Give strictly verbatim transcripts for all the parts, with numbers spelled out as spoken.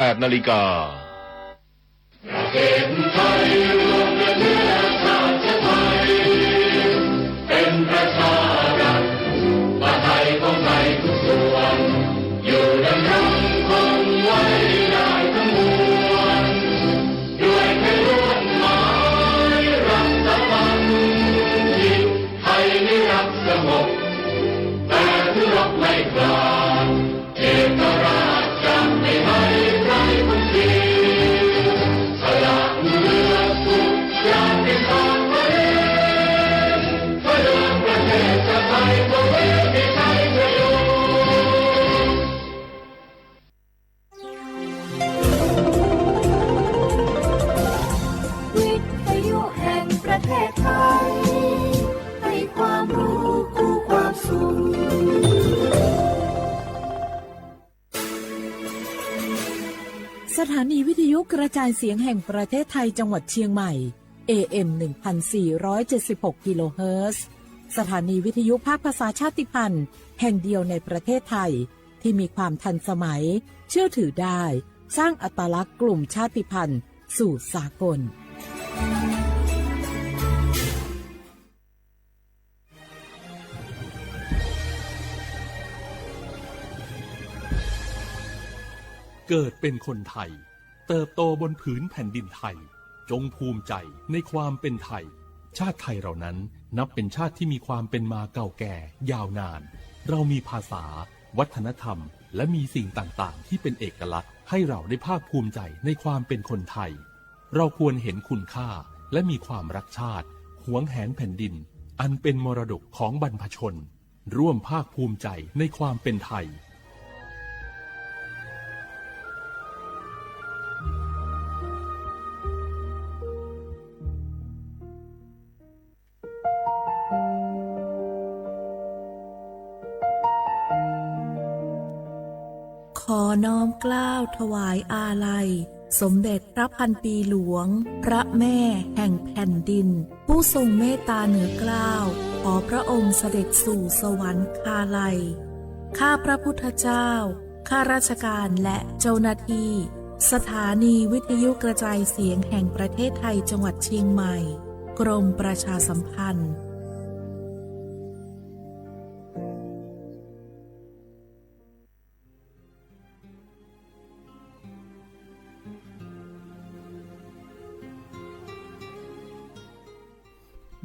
แปดนาฬิกา ประเทศไทยรวมเป็นเนื้อชาติไทย เป็นประชารัฐ ประไทยของไทยทุกส่วน อยู่ดำรงคงไว้ได้ทั้งมวล ด้วยไทยล้วนหมายรักสามัคคี ไทยไม่รักสงบ แต่ถึงรบไม่กล้า เอกราชจะไม่ให้ใครคุมเสีย สละเลือดทุกอย่างเป็นทางพระเดช เพื่อประเทศชาติไทย ประเทศไทยจะอยู่ วิทยุแห่งประเทศไทย ให้ความรู้คู่ความสุข สถานีวิทยุกระจายเสียงแห่งประเทศไทยจังหวัดเชียงใหม่ เอเอ็ม หนึ่งพันสี่ร้อยเจ็ดสิบหก กิโลเฮิรตซ์ สถานีวิทยุภาคภาษาชาติพันธุ์แห่งเดียวในประเทศไทย ที่มีความทันสมัย เชื่อถือได้ สร้างอัตลักษณ์กลุ่มชาติพันธุ์สู่สากล เกิดเป็นคนไทย เติบโตบนผืนแผ่นดินไทย จงภูมิใจในความเป็นไทย ชาติไทยเรานั้นนับเป็นชาติที่มีความเป็นมาเก่าแก่ยาวนาน เรามีภาษา วัฒนธรรม และมีสิ่งต่างๆ ที่เป็นเอกลักษณ์ ให้เราได้ภาคภูมิใจในความเป็นคนไทย เราควรเห็นคุณค่า และมีความรักชาติ หวงแหนแผ่นดิน อันเป็นมรดกของบรรพชน ร่วมภาคภูมิใจในความเป็นไทย ขอน้อมเกล้าถวายอาลัย สมเด็จพระพันปีหลวง พระแม่แห่งแผ่นดิน ผู้ทรงเมตตาเหนือเกล้า ขอพระองค์เสด็จสู่สวรรคาลัย ข้าพระพุทธเจ้า ข้าราชการและเจ้าหน้าที่ สถานีวิทยุกระจายเสียงแห่งประเทศไทยจังหวัดเชียงใหม่ กรมประชาสัมพันธ์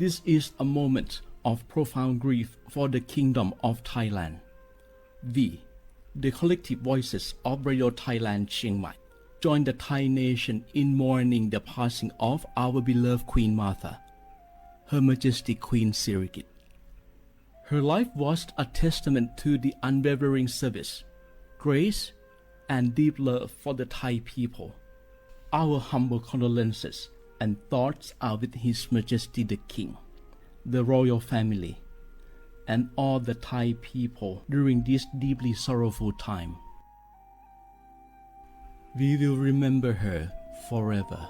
This is a moment of profound grief for the Kingdom of Thailand. We, the collective voices of Radio Thailand Chiang Mai, join the Thai nation in mourning the passing of our beloved Queen Mother, Her Majesty Queen Sirikit. Her life was a testament to the unwavering service, grace, and deep love for the Thai people. Our humble condolences and thoughts are with His Majesty the King, the royal family, and all the Thai people during this deeply sorrowful time. We will remember her forever.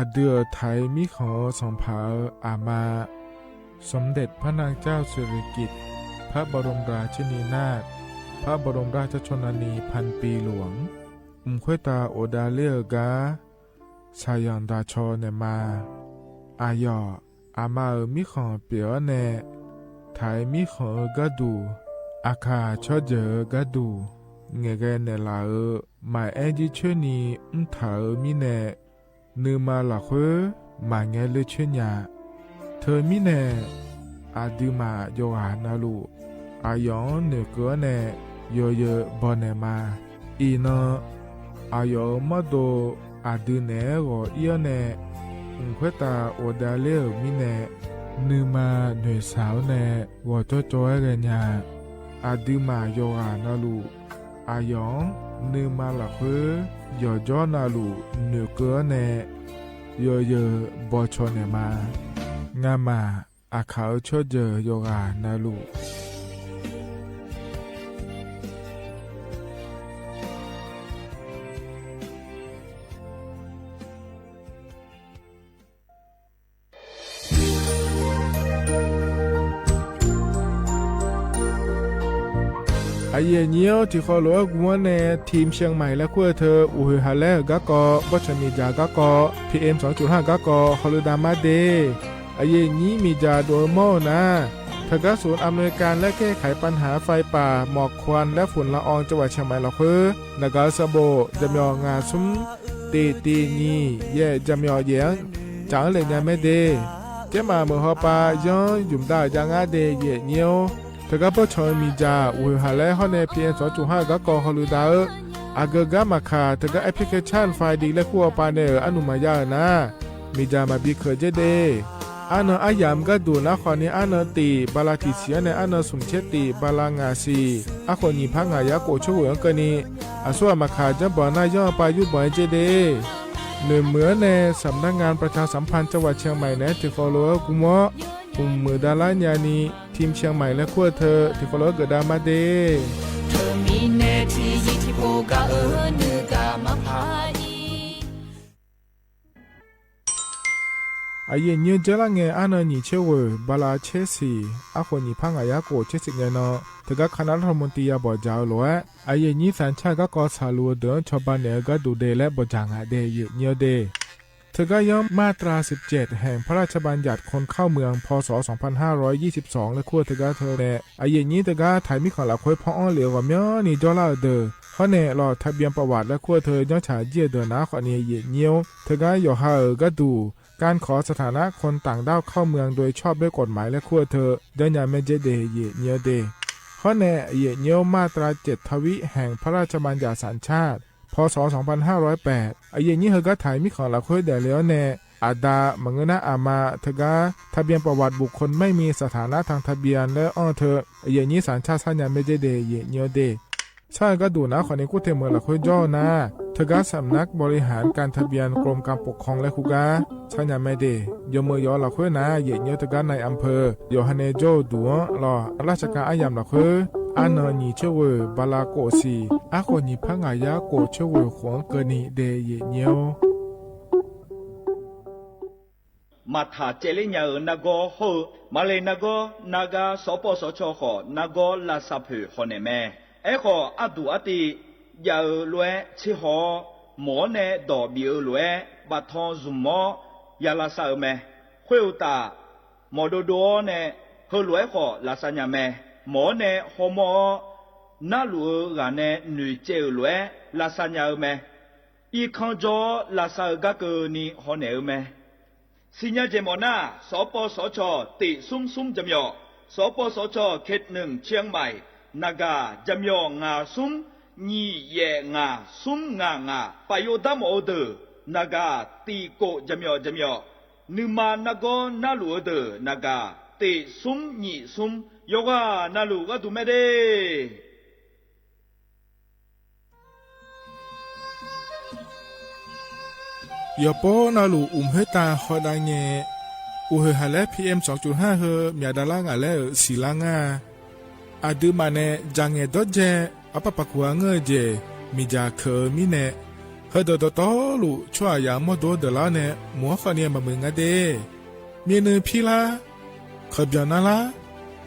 Aqdui-euq Thai mirkhanq-eu sanqpaq-euq aqma, สมเด็จพระนางเจ้าสิริกิติ์ พระบรมราชินีนาถ พระบรมราชชนนีพันปีหลวง mq khoertav ghofdav ler-eu gar shaqzanq daq caw naeqma. Aqyawf aqma-euq mirkhanq pyeuf-awr nae, Thai mirkhanq-eu gharduq, aqkaq tsawrjeuq-eu gharduq ngaeqghae naeqlaf-euq maqaer jircoer ni mrtaq-euq mirnae, nuima lafkhoer maqngae ler coer nya. Teumirnae, aqduimaf yawqghaq navluf, aqyawf-anr noeqkeuv-awr nae yawzeu baw naeqma. Iqnan, aqyawf-euq mawrdo aqdui naeq-aer ghawq ir-awr nae, mq khoertav ghofdav ler-euq mirnae, nuima noeqshaq-awr nae ghawqjawr cawv-aer ghaenya. Aqduimaf yawqghaq navluf, aqyawf-anr nuima lafkhoer yawqjawr navluf noeqkeuv-awr nae, yawzeu baw caw naeqma. Ngamaf aqkaq-euq tsawrjeuq yawqghaq navluf, Aqyuif aqnyir-anr tiqkhawf lof-aer gmr-awr nae, ทีมเชียงใหม่ laer kur-eu teu, uqhoeq haqlaer-euq garkawv, bawrtsanq miqdzaq garkawv, P M สองจุดห้า garkawv hawleu dav mar de. Aqyuif aqnyir miqdzaq dov-eu mawr-eu nar, teugar ศูนย์อำนวยการแก้ไขปัญหาไฟป่าหมอกควันและฝุ่นละอองจังหวัดเชียงใหม่ lafkhoer naqgaq-eu sanqbof jaqmyawf ngaq smr tiq tiq nyiq yaef jaqmyawf yaef-anr tsaf-anr le nya mae de. Jaermaf meuq hawpav yanr zmq dav-euq jav ngar de, aqyuif aqnyir-or. Teugar bawrtsanq-eu miqdzaq uqhoeq haqlaer hawr nae P M สองจุดห้า garkawv hawleu dav-eu, aqgeu gar maqkaq teugar แอปพลิเคชัน ไฟดี laer kur hawpav nae-euq arnuq maqya-euq nar, miqdzaq maqbi keuq dzer de. Arnan aryamq gharduq nar khawfni arnan tiq bala tiq siq-anr nae arnan smq tser tiq bala ngaq siq, arkhof nyiq par ngaq yar khof coer ghoeq-anr keuvni, aqsur ghaq maqkaq janrbanq nar yanr-eu pav yurbanq-aer dzer de. Noeqmuiq-anr nae สำนักงานประชาสัมพันธ์จังหวัดเชียงใหม่ naeq-aer tiqkhawf lof-aer gmr-awr, mqmuiq davlar nyani ทีมเชียงใหม่ laer kur-eu teu tiqkhawf lof-aer geufdav mar de. เธอมีแน่ที่ยินที่ผู้กล้าเอิญนึกกล้ามากพาอี Aqyuif aqnyir-anr dzeurlar ngae, arnan nyiq tser ghoeq bala tser siq, arkhof nyiq par ngaq yar khof tser siq ngae nan, teugar คณะรัฐมนตรี ya bawqdzaq-eu lof-aer, aqyuif aqnyir สัญชาติ garkawv tsaqluf-eu deuq-anr cawba naeq-eu gharduq de laer bawqdzaq ngaq de, aqyuif aqnyir-eu de. Teugar yanr มาตราสิบเจ็ด แห่งพระราชบัญญัติคนเข้าเมือง พ.ศ. สองพันห้าร้อยยี่สิบสอง laer kur-eu teugar teu nae, aqyuif aqnyir teugar taq-iq mirkhanq lafkhoer panr-anr lef-eu ghawqmyanrni jawrlar-euq deuq, hawr nae ลงทะเบียนประวัติ laer kur-eu teu janrtsaq jir-eu deuq nar khawfni, aqyuif aqnyir-or, teugar yawqha-euq gharduq การขอสถานะคนต่างด้าวเข้าเมืองโดยชอบ ด้วยกฎหมาย laer kur-eu teu janrnya mae dzer de, aqyuif aqnyir-eu de. Hawr nae aqyuif aqnyir-or, มาตราเจ็ดทวี แห่งพระราชบัญญัติสัญชาติ พ.ศ. สองพันห้าร้อยแปด aqyuif aqnyir heugar taq-iq mirkhanq lafkhoer daefle-awr nae, aqda maqngeur nar aqma teugar ทะเบียนประวัติบุคคลไม่มีสถานะทางทะเบียน laer anr-eu teu, aqyuif aqnyir สัญชาติ sarnya mae dzer de, aqyuif aqnyir-eu de. Sar-eu gharduq nar khawfni kur te meuq lafkhoer jawr-eu nar, teugar สำนักบริหารการทะเบียนกรมการปกครอง laer kur gar sarnya mae de. Yawmeuq yawf-eu lafkhoer nar, aqyuif aqnyir-or, teugar นายอำเภอ yawqha nae jawr-eu duq-anr lawq, ราชการ aryamq lafkhoer arnan nyiq tser ghoeq bala khof siq, arkhof nyiq par ngaq yar khof tser ghoeq khof-anr keuvni de, aqyuif aqnyir-or. Maqtaq caevler nya-euq nargawr hawr-eu, maqle nargawr, nargar sawqpawv sawqcaw khawf nargawr lavsav poeq hawnaeq mae. Aerkhawf, arduq artiv jav-eu lof-aer tserhaw-awr, mawq-awr nae dawq bif-eu lof-aer baftan zmq-awr ya lavsav-eu mae. Khoeruqtaf, mawq dovdov-awr nae heulof-aer khawf lavsav nya mae. Mawq-awr nae hawmawr-awr, narluf-eu ghaq nae noeqcaev-euq lof-aer lavsav nya-eu mae. Irkanr jawr-awr lavsav-eu gar keuvni hawnaeq-eu mae. Siqnya jeq mawf nar, sawqpawv sawqcaw tiq smr smr jaqmyawf, sawqpawv sawqcaw เขตหนึ่ง เชียงใหม่ naqgaq jaqmyawf ngaq smr nyiq yaef ngaq smr ngaq ngaq, paf yov darmawf-eu deuq naqgaq tiq kof jaqmyawf jaqmyawf, nuima nargawr narluf-eu deuq naqgaq tiq smr nyiq smr, yawqghaq navluf gharduq mae de. Yawqpov navluf uqmq khoertav hawdav ngae, uqhoeq haq laer P M สองจุดห้า heu myaq davlar ngaq laer-euq siqlar ngar-a. Aqduimaf nae dzaqngaeq dawrdzae, arpar paf kuq-a ngeur-eu jeq miqdzaq keuq-eu mirnae, heudeuq dawqtawvluf tsawrhaqzaq-anr mawrdo-anr deuqlar-awr nae mq-anr khawfni maqmuiq nga de. Myavnuiv pirlar, keuqbyanq narlar,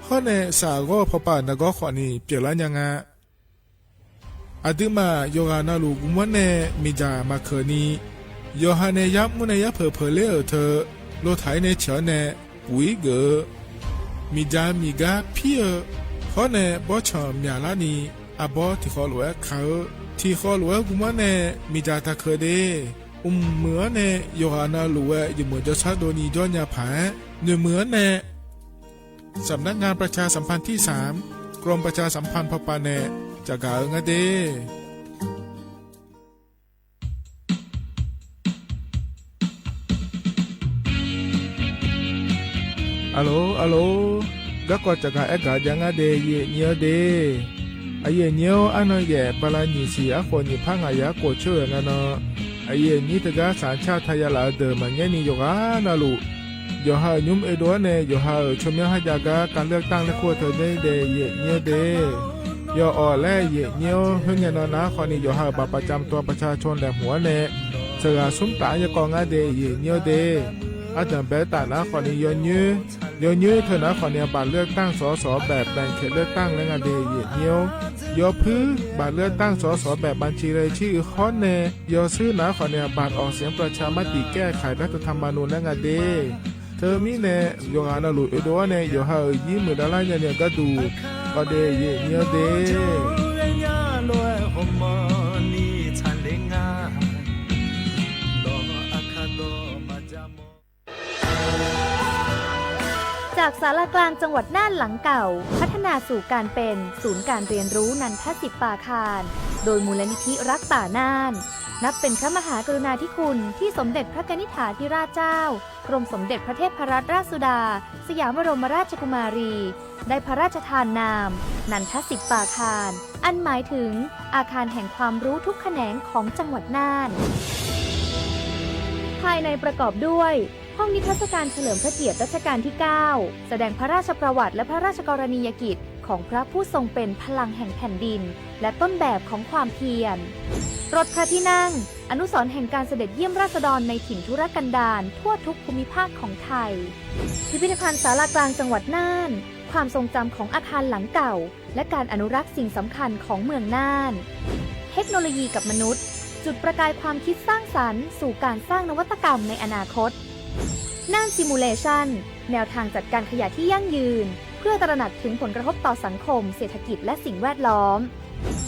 hawr nae saf ghawr-eu pawpav-euq nargawr khawfni pyeuflar nya nga. Aqduimaf yawqghaq navluf gmr-anr nae miqdzaq maqkeuqni, yawqha nae yar mr nae yar peuq peuq ler-euq teu, lotaq-ir nae ciq-awr nae puq-ir geuf-eu, miqdzaq miqgar pir-eu, hawr nae bawrtsanq myaqlarni, arbawr tiqkhawv lof-aer ka-eu, tiqkhawv lof-aer gmr-anr nae miqdzaq taqkeuq de. Mqmuiq-anr nae yawqghaq navluf-aer jeqmeuq jawrshar dovni jawr nya paq-aer, noeqmuiq-anr nae สำนักงานประชาสัมพันธ์ที่สาม กรมประชาสัมพันธ์ พ.ป. nae caqgaq-eu ngar de. Aqlof aqlof, garkawv caqgaq aergaq jav ngar de, aqyuif aqnyir-eu de. Aqyuif aqnyir-or, arnan yaef bala nyiq siq arkhof nyiq par ngaq yar khof coer-euq nga nan, aqyuif aqnyir teugar สัญชาติ taq ya laf-eu deuq maqngaer ni yawqghaq navluf, yawqha-euq nymr oedov-awr nae yawqha-euq tsawrmyanr kharjav gar การเลือกตั้ง laer kur-eu teu de, aqyuif aqnyir-eu de. Yawawq laer aqyuif aqnyir-or, khoerngae nan nar khawfni yawqha-euq บัตรประจำตัวประชาชน laeqhmq-awr nae, saqghaq smr taf-anr yaerkawv ngar de, aqyuif aqnyir-eu de. Ardanq baetaf nar khawfni yawnyoer, yawnyoer teu nar khawfni บัตรเลือกตั้ง ส.ส. แบบแบ่งเขตเลือกตั้ง laer nga de, aqyuif aqnyir-or. Yawpuir บัตรเลือกตั้ง สส แบบบัญชีรายชื่อ hawr nae yawshuir naq-anr khawf nae บัตรออกเสียงประชามติแก้ไขรัฐธรรมนูญ laer nga de. Teumirnae yawqghaq navluf oedov-awr nae yawqha-euq yir muiqdav lar nyani-eu gharduq, ghawqdeq yaeq nyir-awr de. จากศาลากลางจังหวัดน่านหลังเก่า พัฒนาสู่การเป็นศูนย์การเรียนรู้นันทสิปปาคาร โดยมูลนิธิรักป่าน่าน นับเป็นพระมหากรุณาธิคุณที่สมเด็จพระกนิษฐาธิราชเจ้า กรมสมเด็จพระเทพรัตนราชสุดา สยามบรมราชกุมารี ได้พระราชทานนาม นันทสิปปาคาร อันหมายถึงอาคารแห่งความรู้ทุกแขนงของจังหวัดน่าน ภายในประกอบด้วย ห้องนิทรรศการเฉลิมพระเกียรติรัชกาลที่ เก้า แสดงพระราชประวัติและพระราชกรณียกิจของพระผู้ทรงเป็นพลังแห่งแผ่นดิน และต้นแบบของความเพียร รถพระที่นั่ง อนุสรณ์แห่งการเสด็จเยี่ยมราษฎรในถิ่นทุรกันดารทั่วทุกภูมิภาคของไทย พิพิธภัณฑ์ศาลากลางจังหวัดน่าน ความทรงจำของอาคารหลังเก่า และการอนุรักษ์สิ่งสำคัญของเมืองน่าน เทคโนโลยีกับมนุษย์ จุดประกายความคิดสร้างสรรค์สู่การสร้างนวัตกรรมในอนาคต น่าน Simulation แนวทางจัดการขยะที่ยั่งยืน เพื่อตระหนักถึงผลกระทบต่อสังคม เศรษฐกิจ และสิ่งแวดล้อม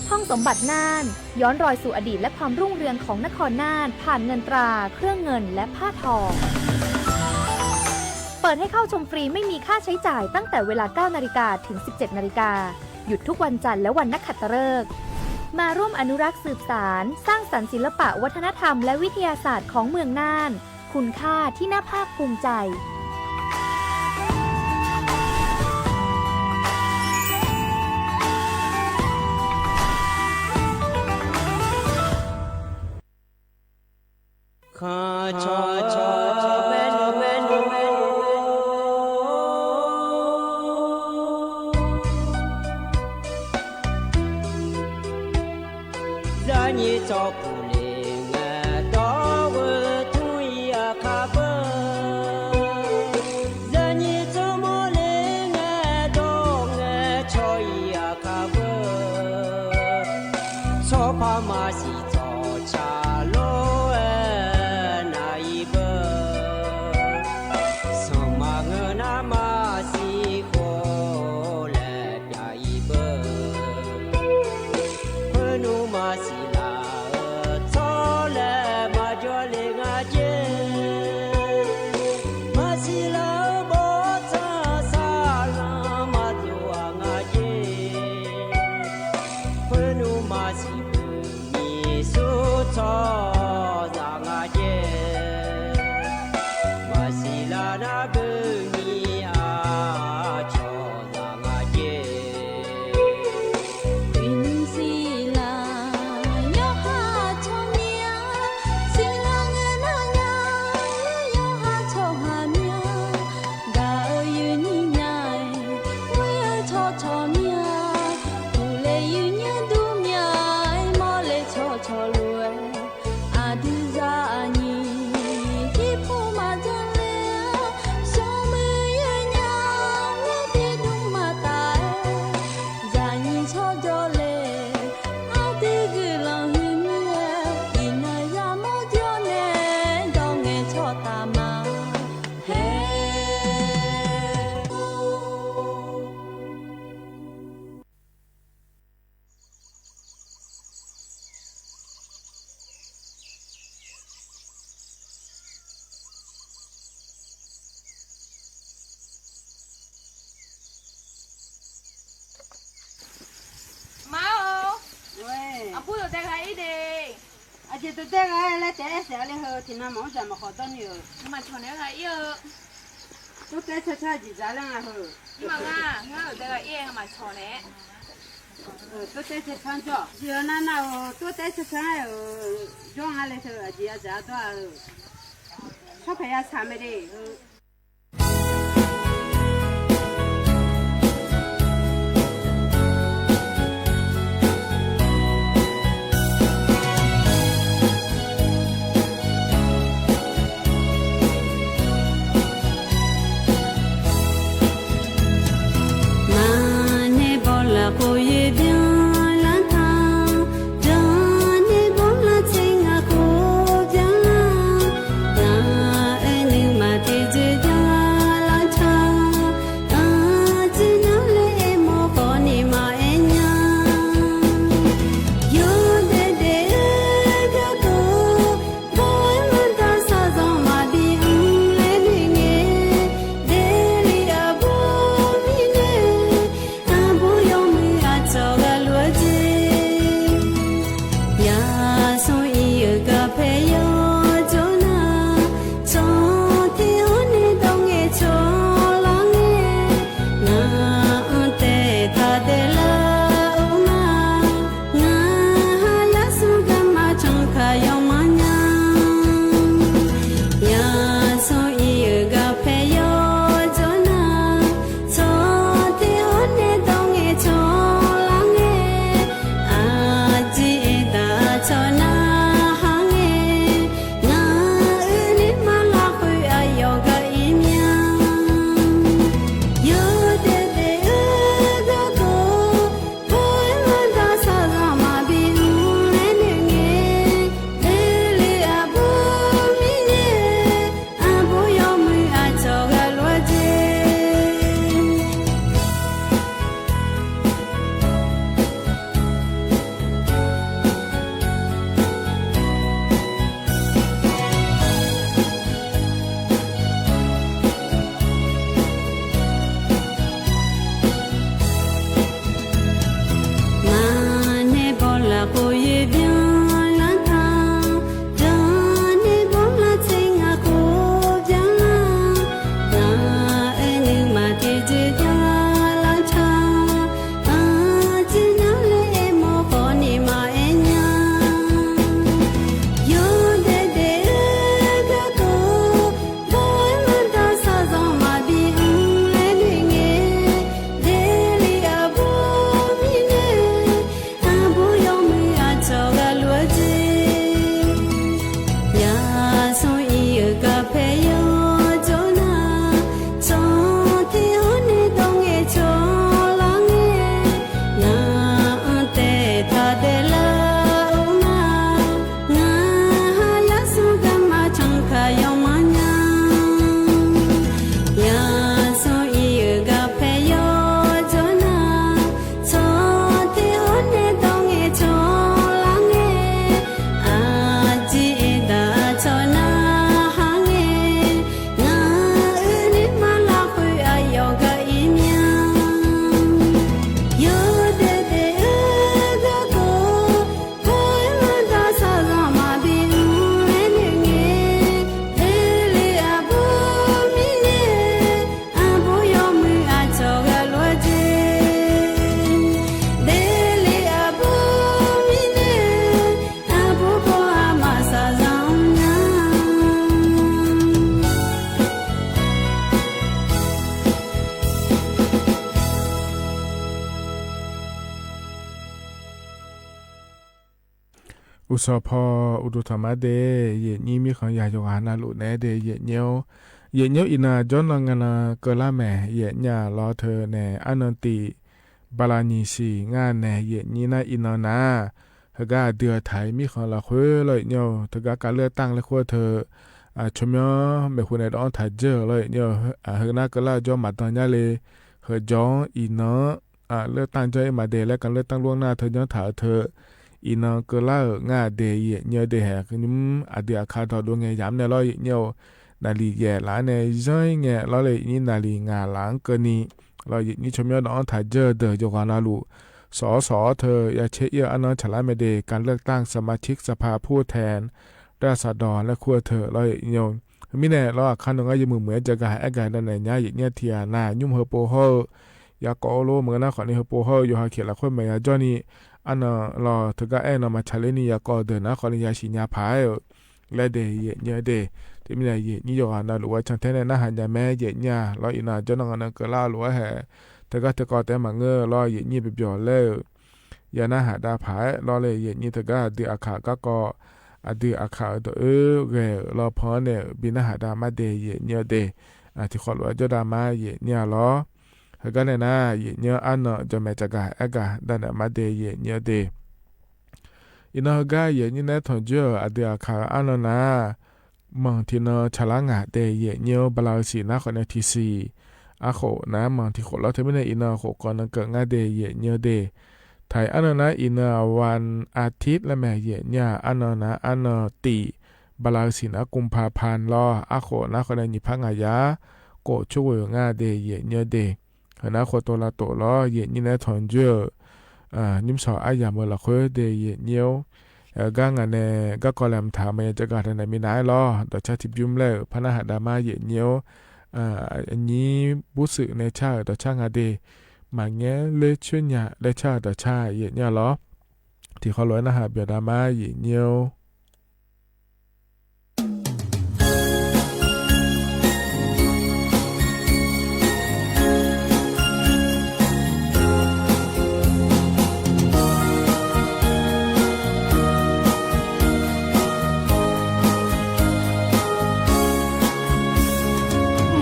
ห้องสมบัติน่าน ย้อนรอยสู่อดีตและความรุ่งเรืองของนครน่าน ผ่านเงินตรา เครื่องเงิน และผ้าทอง เปิดให้เข้าชมฟรีไม่มีค่าใช้จ่ายตั้งแต่เวลา เก้านาฬิกา ถึง สิบเจ็ดนาฬิกา หยุดทุกวันจันทร์และวันนักขัตฤกษ์ มาร่วมอนุรักษ์สืบสาน สร้างสรรค์ศิลปะวัฒนธรรมและวิทยาศาสตร์ของเมืองน่าน คุณค่าที่น่าภาคภูมิใจ Zaqnyiq tsawrpuq le ngae dawr-eu tmr-ir aqkar beu. Zaqnyiq tsawrmawr le ngae dawr ngae cawq-ir aqkar beu. Tsawrpar maqsiq tsawqca lor-aer nar-ir beu. Sanqma ngeur nar maqsiq khof laer pyav-ir beu. Khoer nmr maqsiq laf-eu tsawr laer maqjawr le nga jer. Maqsiq laf-eu bawrtsanq saqlanq maqdov-aq nga jer. Khoer nmr maqsiq beu nyiq sur tsawrhaqzaq nga jer. Maqsiq laf nar beu nyiq aqcawq zaq nga jer. Iqnymr siqlaq yawqha tsawrmyanr, siqlaq ngae nar nya, yawqha tsawrhaq myanr, gaq-eu yuif nyiq nya-aer, ghoer-eu tsawrcawq myanr, uqle yuif nyanr dur myanr-aer, mawrle tsawrcawq lof-aer, aqdui zaqnyiq irpov maqjan le-awr, smrmuiq yawnya-aer, tiqdmr maqtaf-aer, zaqnyiq tsawrjawr le, aqdui guiqlanq huiq mir-aer, iqnan yamawr jawr nae, dawr ngae tsawrtaf ma. Haer. Ma-or, aqbur dawqdae gha-ir de. Aqjeq dawqdae gha-aer laer taef-aer saef-a le heu, tiqnan maqmr dzaq maqkhawf dawrni-euq. Maqcawq naeq-aer gha-ir-eu. Tov taef-aer cancan jeq dzaq laer nga heu. Maqnga, ngar dawqdae gha-ir-aer maqcawq naeq-aer. Tov taef-aer cancan jawr. Jeq-eu nar nar-euq tov taef-aer cancan-aer-euq jawr nga le teu aqjeq yadzaq-a dawr-a-eu. Tsawrkaq yasaq mae de-eu. Maqnae bawlaf khof yaerbyan jeq ja lar ca, aqjeq nar laer aermawf khawf ni maqaer nya. Yawdaef daef-eu garkawv, baw-aer maqdaq shaqzanq maqbi mr laer noeqngae, daefle aqbur mirnae, aqbur yawmuiq aqcawq ghaq lof-aer jeq. Yasmr ir-euq garpae yawjawr nar, tsawq teq hawr nae dawr ngae cawlar ngae, ngaq-anr taef taq daeflar-eu nar, ngaq ha yasmr garma canq kaq yawmar nya. Yasmr ir-euq garpae yawjawr nar, tsawq teq hawr nae dawr ngae cawlar ngae, aqjeq aerdaq tsawq narhaq ngae, ngaq-euq nuima lafkhoer aqyawf gar ir mya. Yawdaef daef-eu garkawv, baw-aer maqdaq shaqzanq maqbi mr laer noeqngae, daefle aqbur mirnae, aqbur yawmuiq aqcawq ghaq lof-aer jeq. Daefle aqbur mirnae, aqbur baw-aq maqshaqzanq mr nya. Uqsawq paw uqduq tanqma de, yaeqnyir mirkhanq yaq yawqghaq navluf naeq-aer de yaeqnyir-or. Yaeqnyir-or, iqnan jawrnan nganan keuvlar maeq, yaeqnyir-aq lawr teu nae arnan tif bala nyiq siq ngar nae yaeqnyir nar iqnan nar, heugar aqdui-aq taq-iq mirkhanq lafkhoer lawr yaeqnyir-or, teugar การเลือกตั้ง laer kur-eu teu, tsawrmyanr maeqhu nae dawv-anr taq dzeur-euq lawr yaeqnyir-or, heunar keuvlar-eu jawr maqdan nya le, heujawr-anr iqnan-anr การเลือกตั้ง janr-ir maqde laer การเลือกตั้งล่วงหน้า teu janr taq-eu teu, iqnan keuvlar-euq ngar de yaeqnyir-eu de haeq nymr aqdui aqkar dawqdov ngae yamq nae lawr yaeqnyir-or, naqliq yaeq laf-anr nae zanr-ir ngae lawr le yaeqnyir naqliq ngaq laf-anr keuvni, lawr yaeqnyir tsawrmyanr dawv-anr taq dzeur-eu deuq yawqghaq navluf, sawq-awr sawq-awr teu ya caer ir-eu arnan tsaqlar mae de การเลือกตั้ง สมาชิกสภาผู้แทนราษฎร laer kur-eu teu lawr yaeqnyir-or. Heumirnae lawr aqkar nawr ngar yawmuiq muiq-aer jagaq aer gaq nae naeq nya yaeqnyir tiq ghaq nar nymr heupov hawr-eu, yakawv-eu lor maqngeur nar khawfni heupov hawr-eu yawqha keq lafkhoer maeq ya jawrni, arnan lawr teugar aer nan maqtsaq lerni yakawv deuq nar khawfni yasiq nya paq-aer-euq laer de yaeqnyir-eu de. Teumirnae yaeqnyir yawqghaq navluf-aer cantae nae narhaq nya mae yaeqnyir-aq lawr iqnan jawrnan nganan keuvlar-eu lof-aer haeq, teugar teukawv taef-aer maqngeur lawr yaeqnyir byaqbyawq laer-euq ya narhaq dav paq-aer lawr le yaeqnyir teugar aqdui aqkaq garkawv, aqdui aqkaq-euq dawq-oer ghae-euq lawr pan-anr nae-euq bi narhaq dav mar de yaeqnyir-eu de. Tiqkhawf lof-aer jawrdav mar yaeqnyir-a lawr. Heugar nae nar yaeqnyir arnan jawqmaeq tsafgaq aergaq dav naeq mar de yaeqnyir-eu de. Iqnan heugar yaeqnyir nae tanqjoer-euq aqdui aqkaq-eu arnan nar, manq tiqnan tsaqlar ngaq de yaeqnyir-or, bala-eu siq nar khawf nae tiqsiq, arkhof nar manq tiqkhof lawr teumirnae iqnan khof kawv nan keuv ngar de yaeqnyir-eu de. Taq-iq arnan nar iqnan-aq วันอาทิตย์ laer mae yaeqnyir-aq arnan nar arnan tif, bala-eu siq nar กุมภาพันธ์ lawr, arkhof nar khawf nae nyiq par ngaq yar, khof tsawrghoeq ngar de yaeqnyir-eu de. Heunar khof tov lavtof lawr yaeqnyir nae tanqjoer-euq nymrshawq aryamq-eu lafkhoer de yaeqnyir-or. Gar ngaq nae garkawv laeqhmq taq-euq maqya jagaq danaeq minav-aer lawr, dawqcar tiqbymr laer-euq par narhaq dav mar yaeqnyir-or. Aqnyir bursuif nae car-euq dawqcar nga de, maqngaer ler coer nya laer car-euq dawqcar yaeqnyir-a lawr. Tiqkhawf lof-aer narhaq byaqdav mar yaeqnyir-or.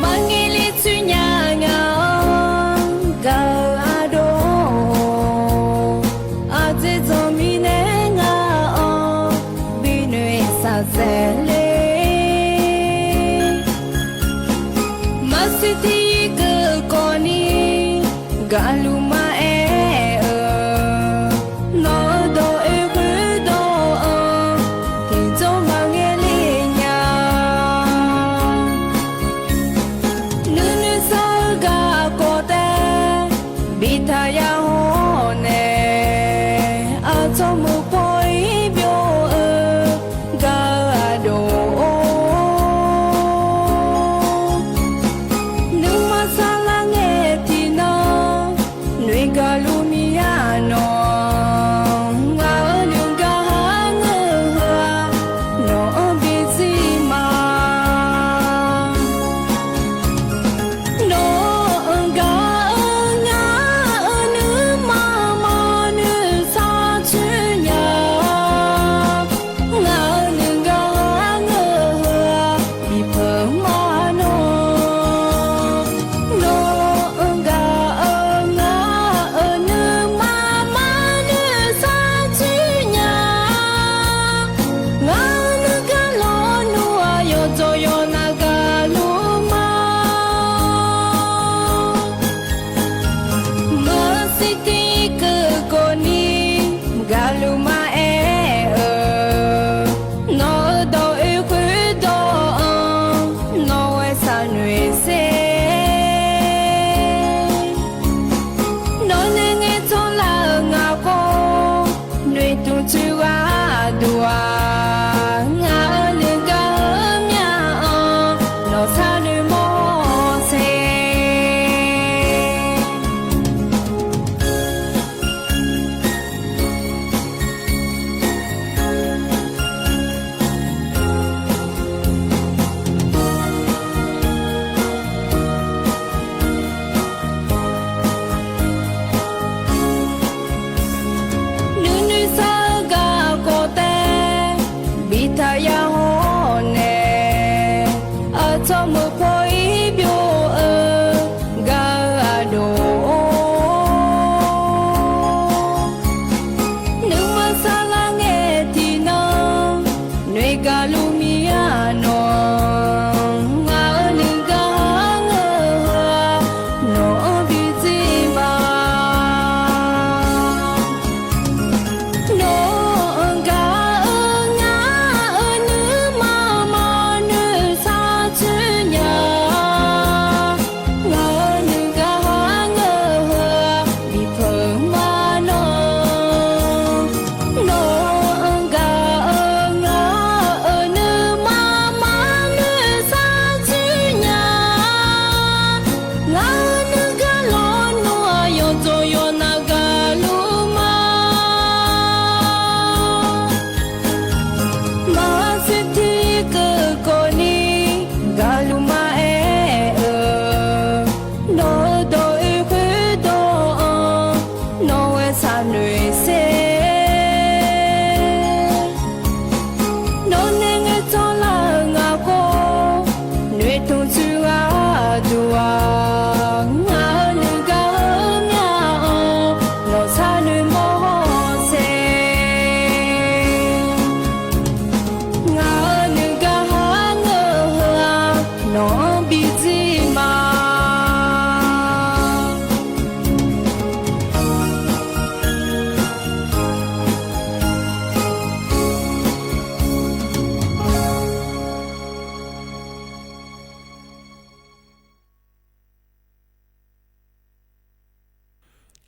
Maqngae ler coer nya nga-awr gaq-eu ardov, aqdzaeq dzawq mirnae nga-awr binoeq saqsaeq ler. Maqsiq tiq yir keuv kawv ni gaqluf maqaer-eu, nawq-eu dawq oe khoerdawq-anr tiqjawr maqngae ler nya. Nuinoeq sar-eu garkawv taef biftaq ya hawr nae, aqcawq muiq paw-ir byov-eu gaq-eu ardov-or, nuima saqlar ngae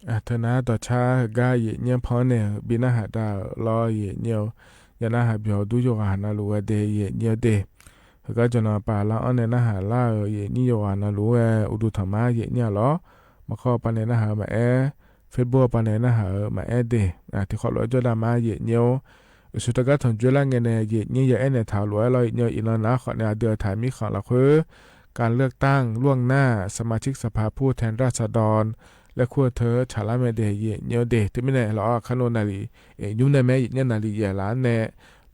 Teunar dawqcar heugar yaefnyir-anr pan-anr nae-euq bi narhaq dav-euq lawr yaefnyir-eu, ya narhaq byawq dur yawqghaq navluf ghae de yaefnyir-eu de. Heugar jawqnan paq lar-anr nae narhaq lar-euq yaefnyir yawqghaq navluf-aer ghae uqduq tanqma yaefnyir-a lawr. Maqkawr-eu paq nae narhaq-eu maqaer, Facebook-eu paq nae narhaq-eu maqaer de. Tiqkhawf lof-aer jawrdav ma yaefnyir-or. Uqshoe teugar tanqjoer lar ngae nae yaefnyir ya aernaeq taq-euq lof-aer lawr yaefnyir-eu, iqnan nar khawf nae aqdui-euq taq mirkhanq lafkhoer การเลือกตั้งล่วงหน้า สมาชิกสภาผู้แทนราษฎร laer kur-eu teu tsaqlar mae de yaefnyir-eu de. Teumirnae lawr, aqkar nov naqliq nymr nae mae yaefnyir naqliq yaef laf-anr nae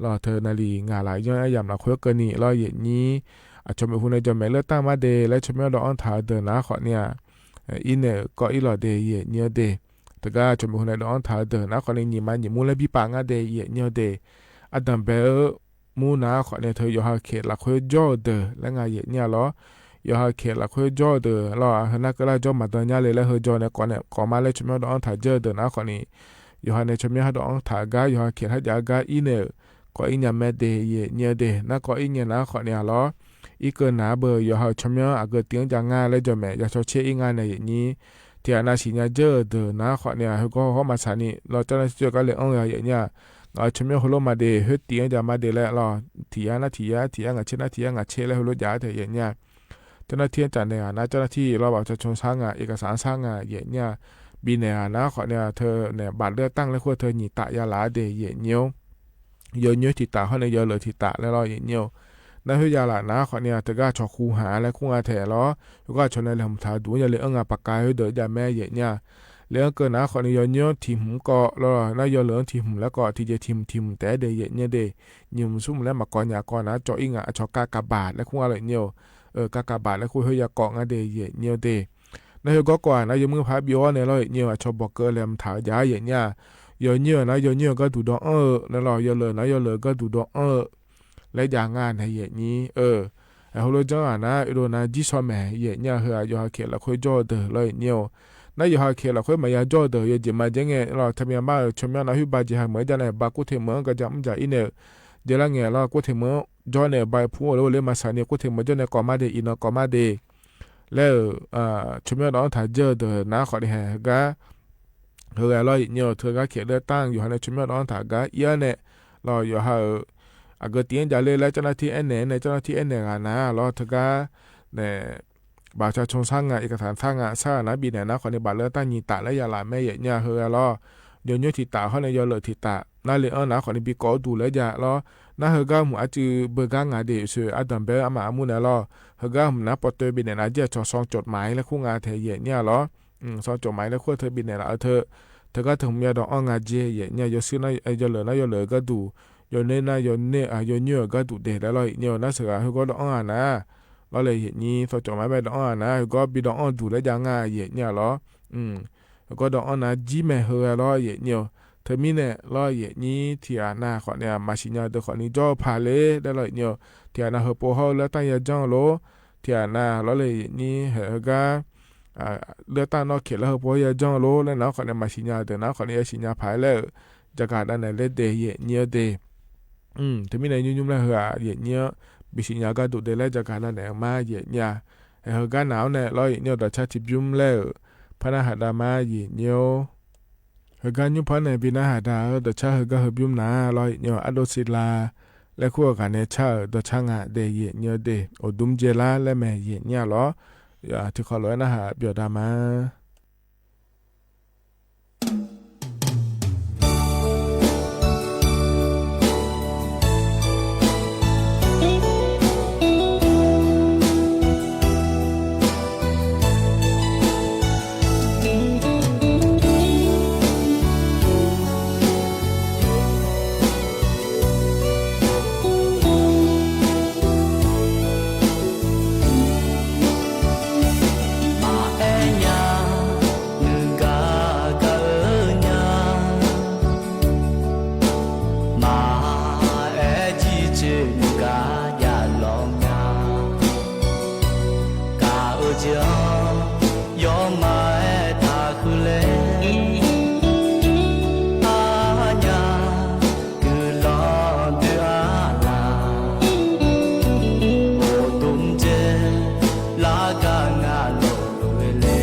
lawr, teu naqliq ngaq laf yanr aryamq lafkhoer keuvni lawr yaefnyir, aqcawq maeqhu nae jawq maeq เลือกตั้ง mar de laer tsawrmyanr dawv-anr taq-eu deuq nar khawf ni-aq, irnaeq-euq kawv ir lawq de yaefnyir-eu de. Teugar aqcawq maeqhu nae dawv-anr taq-eu deuq nar khawf ni nyiq ma nyiq mur laer bi paf ngar de yaefnyir-eu de. Ardanq bae-eu mur nar khawf ni teu yawqha keq lafkhoer jawr-eu deuq laer nga yaefnyir-a lawr. Yawqha keq lafkhoer jawr-eu deuq lawr, heu nar keuvlar jawr maqdan nya le laer heu jawr nae kawv nae kawv ma laer tsawrmyanr dawv-anr taq dzeur-eu deuq nar khawf ni, yawqha nae tsawrmyanr dawv-anr taq-eu gar yawqha keq har jav-eu gar irnaeq-euq kawv ir nya mae de yaefnyir-eu de. Nar kawv ir nya nar khawf ni-aq lawr, irkeuv naq-anr beu yawqha-euq tsawrmyanr aqgeu tiv-anr jav ngar laer jawq maeq ya caw caer ir ngar nae yaefnyir. Tiqghaq nav siqnya dzeur-euq deuq nar khawf ni-aq, heugawr hawr maqsaq ni lawr, carnavcir jawr gar le-anr ghae yaefnyir-a. Ngaq-euq tsawrmyanr heulof ma de, khoer tiv-anr jav ma de laer lawr, tiq yar nar tiq yar, tiq yar ngaq caer nar tiq yar ngaq caer laer heulof jav-ar tae yaefnyir-a. Carnavcir-anr caf naeq-aq nar carnavcir lawr baf cawq cawq sar nga, iqkaqsaq-anr sar nga yaefnyir-a. Bifnaeq-aq nar khawf ni-aq teu nae บัตรเลือกตั้ง laer kur-eu teu nyiq taf ya laf-ar de yaefnyir-or. Yawnyoer tiq taf hawr nae yawleuq tiq taf laer lawr yaefnyir-or. Nar khoer ya laf nar khawf ni-aq teugar cawq khu haq-a laer kur nga taeq lawr. Khoergar cawq nae laeqhmq taq-eu duq-anr ya le-anr nga paqka khoerdeuq jav mae yaefnyir-a. Le-anr keuv nar khawf ni yawnyoer-anr tiq hmq-anr kawv lawr, nar yawleuq-anr tiq hmq laer kawv, tiqjeq tiq hmq tiq hmq taef-aer de yaefnyir de. Nyiq hmq smr hmq laer maqkawv nya kawv nar cawv ir nga, aqcawq กากบาท laer kur nga lawr yaefnyir-or. กากบาท laer kur khoer ya kawv nga de yaefnyir-eu de. Nar heugawr kawv-aq nar yawmuir paq-aer bif-awr nae lawr yaefnyir-eu, aqcawq bawqkeuv laeqhmq taq-eu jav-ar yaefnyir-a. Yawnyoer-aq nar yawnyoer-euq gharduq dawv-anr-eu nae lawr, yawleuq nar yawleuq-euq gharduq dawv-anr-eu laer jav nga nae yaefnyir-eu. Heulof janr ghaq nar oedov nar jir shaw maeq yaefnyir-a. Heu-aq yawqha keq lafkhoer jawr-eu deuq lawr yaefnyir-or. Nar yawqha keq lafkhoer maqya jawr-eu deuq yawjeq ma dzaer ngae lawr, taqmyanr mar-euq tsawrmyanr nar khoer ba jeq ha meuq-aer jav nae ba kurteq meuq-anr ga ja mr jaq ir nae-euq jeq lar ngae lawr, kurteq meuq-anr jawr nae ba pu-awr ler maqsaq ni kurteq meuq jawr nae kawv ma de, iqnan kawv ma de laer-euq tsawrmyanr dawv-anr taq dzeur-eu deuq nar khawf ni haeq heugar, heughae lawr yaefnyir-eu, teugar keq เลือกตั้ง yawqha nae tsawrmyanr dawv-anr taq gar ir-ar nae lawr, yawqha-euq aqgeu tiv-anr jav ler laer carnavcir aernaeq-aer nae carnavcir aernaeq ghaq nar lawr teugar nae baf cawq cawq sar nga, iqkaqsaq sar nga, sar ghaq nar bifnaeq nar khawf ni บัตรเลือกตั้ง nyiq taf laer ya laf mae yaefnyir-a. Heughae lawr yawnyoer tiq taf hawr nae yawleuq tiq taf nar le-anr nar khawf ni bi kawv-awr duq laer jav lawr. Nar heugar hmq arcuiv beugar nga de, uqshoe ardanq bae-eu armaf armur nae lawr, heugar hmq nar pawtoe bifnaeq nar jir-aq cawq สองจดหมาย laer kur nga tae yaefnyir-a lawr. สองจดหมาย laer kur-eu teu bifnaeq laf-eu teu, teugar teu hmq ya dawv-anr nga jeq yaefnyir-a. Yawshuir nar yawleuq nar yawleuq-euq gharduq, yawner nar yawner, yawnyoer-euq gharduq de laer lawr yaefnyir-eu. Nar sheuqghaq heugawr dawv-anr ghaq nar lawr le yaefnyir, สองจดหมาย mae dawv-anr ghaq nar heugawr bi dawv-anr duq laer jav nga yaefnyir-a lawr. Heugawr dawv-anr nar jir mae heughae lawr yaefnyir-eu. Teumirnae lawr yaefnyir tiqghaq nav khawf ni-aq maqsiq nya deuq khawf ni jawr-eu paq ler laer lawr yaefnyir-eu. Tiqghaq nav heupov hawr-eu เลือกตั้ง ya janr-eu lor. Tiqghaq nav lawr le yaefnyir haeq heugar เลือกตั้ง nawr keq lar heupov hawr ya janr-eu lor laer nar khawf ni maqsiq nya deuq nar khawf ni yasiq nya paq-aer laer-euq jaqgaq davnaeq ler de yaefnyir-eu de. Teumirnae nymr nymr laer heu-aq yaefnyir-anr bisiq nya-eu gharduq de laer jaqgaq davnaeq-eu ma yaefnyir-a. Haeq heugar naq-awr nae lawr yaefnyir-eu dawqcar tiqbymr laer-euq par narhaq dav ma yaefnyir-or. Heugar nymr par nae bi narhaq dav-eu dawqcar heugar heubymr nar lawr yaefnyir-eu, ardov siqla laer kur-eu ghaq nae car-euq dawqcar nga de yaefnyir-eu de. Uqdmr dzaelar laer mae yaefnyir-a lawr. Tiqkhawf lof-aer narhaq byawq dav ma. Maqaer nya, nuigaq gaq-eu nya. Maqaer jircoer nuigaq javlawr nya. Gaq-eu jeq-anr yawmaf-aer taqhuiq laer, arnya guiqlanq doe-a laq. Uqdmr dzaelar gar nga lof-aer le.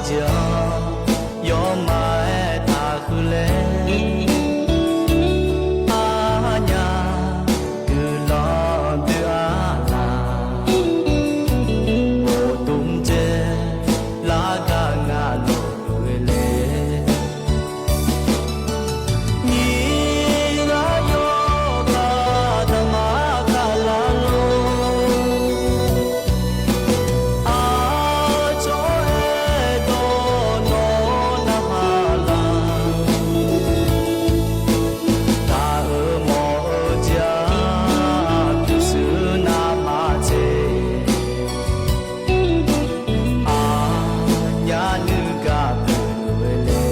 Jeq-anr yawmaf-aer taqhuiq laer, arnyaf guiqlanq dui arlaf, bof dmr dzae lar gar ngaq lof-eu le. Nyiq ghaq yawkaq daqma kaq laf lor. Aqcawq aerdawq nawq narhaq laf. Taq-euq mawq-eu jeq-aq, pyurshuir navmaqtser. Aqnyaf nuigaq pyeuf-eu le.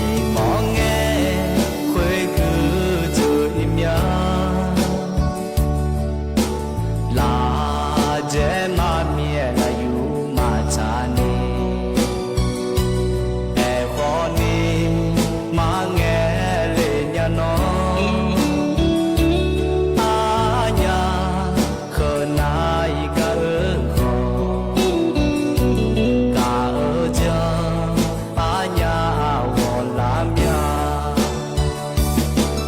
Iqmawr ngae khoergui dzoeq-ir mya. Lafjaer maqmyaef lafyur maqtsaq ni, aerkhawf ni maqngae le nya nawr. Arnyaf keuqnav-iq gaq-eu khawf, gaq-eu jeq-anr arnyaf ghawqlar mya.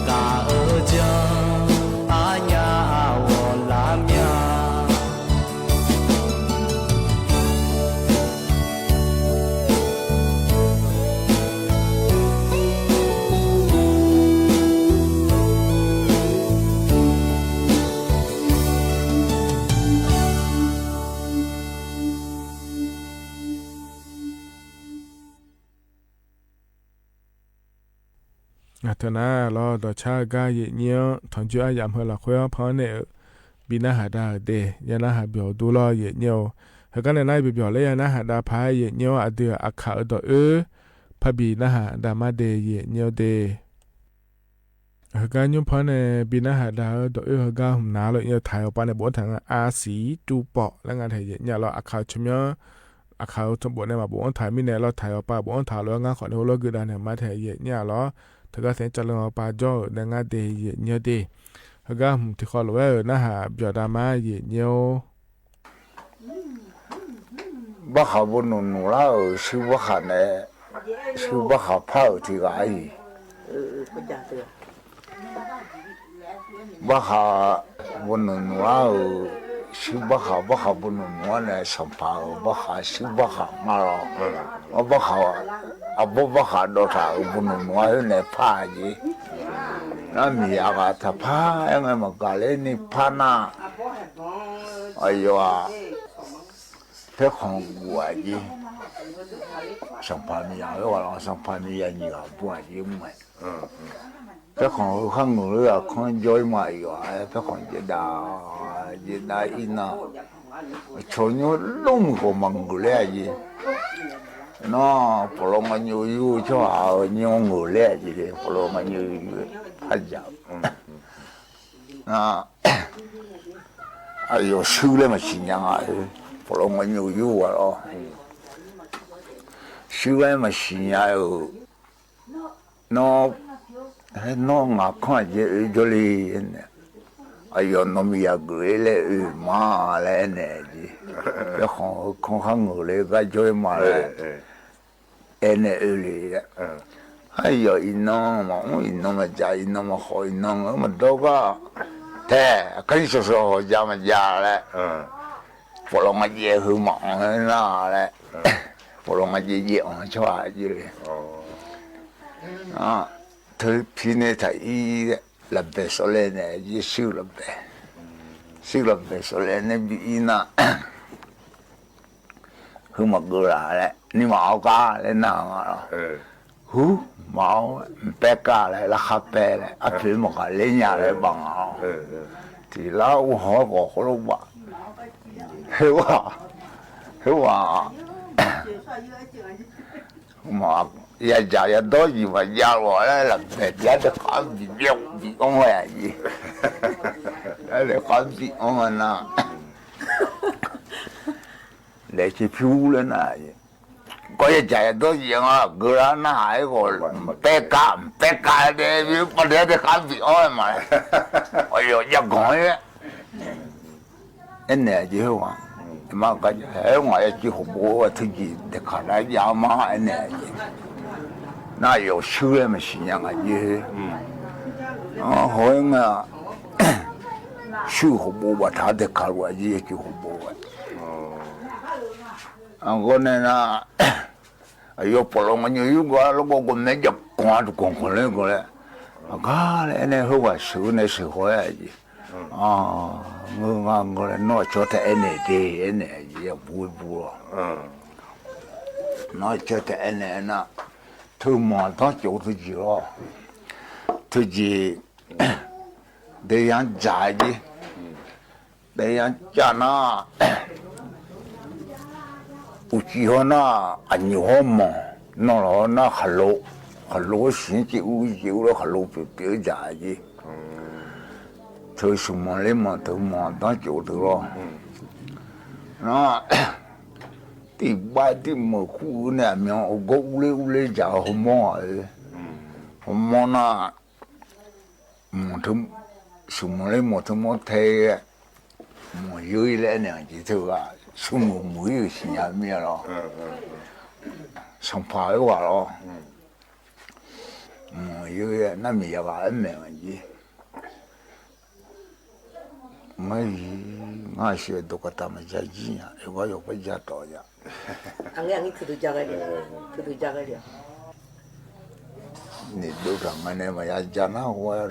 Gaq-eu jeq-anr arnyaf ghawqlar mya. Ngaq teu nar lawr, dawqcar-eu gar yaeqnyir-anr tanqjoer aryamq heu lafkhoer-anr pannaeq-euq bi narhaq da-euq de, ya narhaq byawq dur lawr yaeqnyir-or. Heugar nae nar byawq byawq laer ya narhaq dav paq-aer yaeqnyir-or, aqdui-aq aqkaq-euq dawq oer parbi narhaq dav mar de yaeqnyir-or de. Heugar nymr panr nae bi narhaq dav-eu dawq oer heugar hmq nar lawr, yaw taq-euq pav nae bofanr taq nga, arsiq tuvpawf laer nga tae yaeqnyir-a lawr. Aqkaq-eu tsawrmyanr, aqkaq-eu tsawrbof nae maqbofanr taq mirnae lawr, taq-euq pav bofanr taq lof-aer ngar khawf nae heulof geuf dav naeq ma tae yaeqnyir-a lawr. Teugar saeq-anr cavle-eu pav jawr-euq nae ngar de yaeqnyir-or de. Heugar hmq tiqkhawv lof-aer-euq narhaq byawq dav mar yaeqnyir-or. Barkhaq bo nmq nmq lar-euq shuir barkhaq nae, shuir barkhaq par-euq tiq ghaq-ir. Barkhaq bo nmq nmq lar-euq shuir barkhaq, barkhaq bo nmq nmq-anr nae sanqpaq-euq barkhaq shuir barkhaq nga lawr. Arbarkhaq, aqbawr barkhaq dawv taq-euq bo nmq nmq-anr khoer nae par-a jeq. Nar miqyaq ghaq taqpar-aer ngae maqgaq ler ni par nar, aqyawf-aq, paerkhanq guf-aq jeq. Sanqpaq miqyaq-aer ghaq lawr, sanqpaq miqyaq nyiq ghaq bur-aq jeq mr-ae. Paerkhanq heu khar ngeuq ler aqkanr jawr-ir ma, aqyawf-aer paerkhanq jaev dav, jaev dav-ir nar, cawq nymr lmr muiq khawf maqngeuq ler-a jeq. Nar pawqlaw nga nymr yur-eu tsawrhaq-euq nymr ngeuq ler-a jeq, pawqlaw nga nymr yur-eu par jaq-eu. Nar aqyawf shuir laer maqsiq nya nga-eu, pawqlaw nga nymr yur-a lawr. Shuir laer maqsiq nya-euq, nawr, nawr ngaq kanr aqjeq oe jawrle nae, aqyawf nawr miqyaq geuf-ir laer oe ma laer aernaeq jeq. Paerkhanq heu kanr khar ngeuq le gar jawr-ir ma laer aernaeq oe le. Aqyawf iqnan maqmr, iqnan maqjaq, iqnan maqkhawf, iqnan-anr maqdawr gar tae, aqkar-ir shawq shawq hawq ja maqja laer, pawqlaw nga jaev heu maqanr-aer nar laer, pawqlaw nga jaev jaev anr-eu tsawrhaq jeq le. Teu pirnae taq-ir, lafbaeq sawr laer nae jeq shuir lafbaeq, shuir lafbaeq sawr laer nae bi ir nar, heu maqgeuv laf laer ni maqawr gar laer nar nga lawr. Hur, maqawr, mqpaer kar laer, larkhar paer laer, arpoeq maqghaq ler nya laer baf nga lawr. Tiq lar ur haw-aer khawf khoerlof baf. Heu-aq, heu-aq, yadzaq yadawr jeq maqjav lof-a laer lafbaeq byav dae khar bi byav bi anr-aer jeq, byav dae khar bi anr-a nar, laeq cae pyur laer nar, kawr yadzaq yadawr jeq nga geuf lar narhaq-aer khawf, mqpaer kar mqpaer kar dae bi byav dae khar bi anr-aer ma laer, aqyawf jav ganq-ir laer aernaeq jeq heu-aq, Mar gar aer ngaq ya civ khawf bov-a teujeq daeqkaq nar jav-a ma aernaeq-a jeq. Nar yawf shuir laer maqsiq nya ngaq jeq. Hawr-aer ngae-aq, shuir khawf bov baftaq-a daeqkaq luf-a jeq ya civ khawf bov-a. Aqgawr nae nar, aqyawf pawqlawq nganyaf yurgaq-a largawv gawqmae jav kanq-a duqkanq kanq laer gawq laer, aqgar laer aernae heughaq sheuq-eu nae sheuq haw-aer-a jeq. Ngeur ngar ngeur laer nawr aqcawq taef aernaeq de aernaeq-a jeq ya bur-aer bur-awq. Nawr aqcawq taef aernaeq aernar, teumanq danr cawv-eu teujeq lawr. Teujeq daeyar dzaq-a jeq. Daeyar dzaq nar, uqcif hawr nar, aqnyoq hawr manq, nanlawq hawr nar khaqlo, khaqlo-aer siq-anr civ ur civ ur lar khaqlo pyeuf pyeuf-aer dzaq-a jeq. Teu smq manq ler manq teumanq danr cawv-eu teu lawr. Nar, tirbav tirmeuq kur-eu nae aqmyan-anr gawr urler urler dzaq-eu hawmawr-aq-eu, hawmawr nar, smq manq ler manq teu mawr tae-aer, manq yeur-ir laer aernaeq-aq jeq teughaq smq manq muiq-ir-euq siqnya mir-a lawr. Sanqpaq oerghaq lawr. Manq yeur-ir nar miqya ghaq aer maeq-a jeq. Ngar-iq, ngar-iq sheuq dawqkaqtaq maqja jir nya, yawqgar yawqgar ja tawf nya. Niqdov taq nga nae maqya ja nar ghoe-a.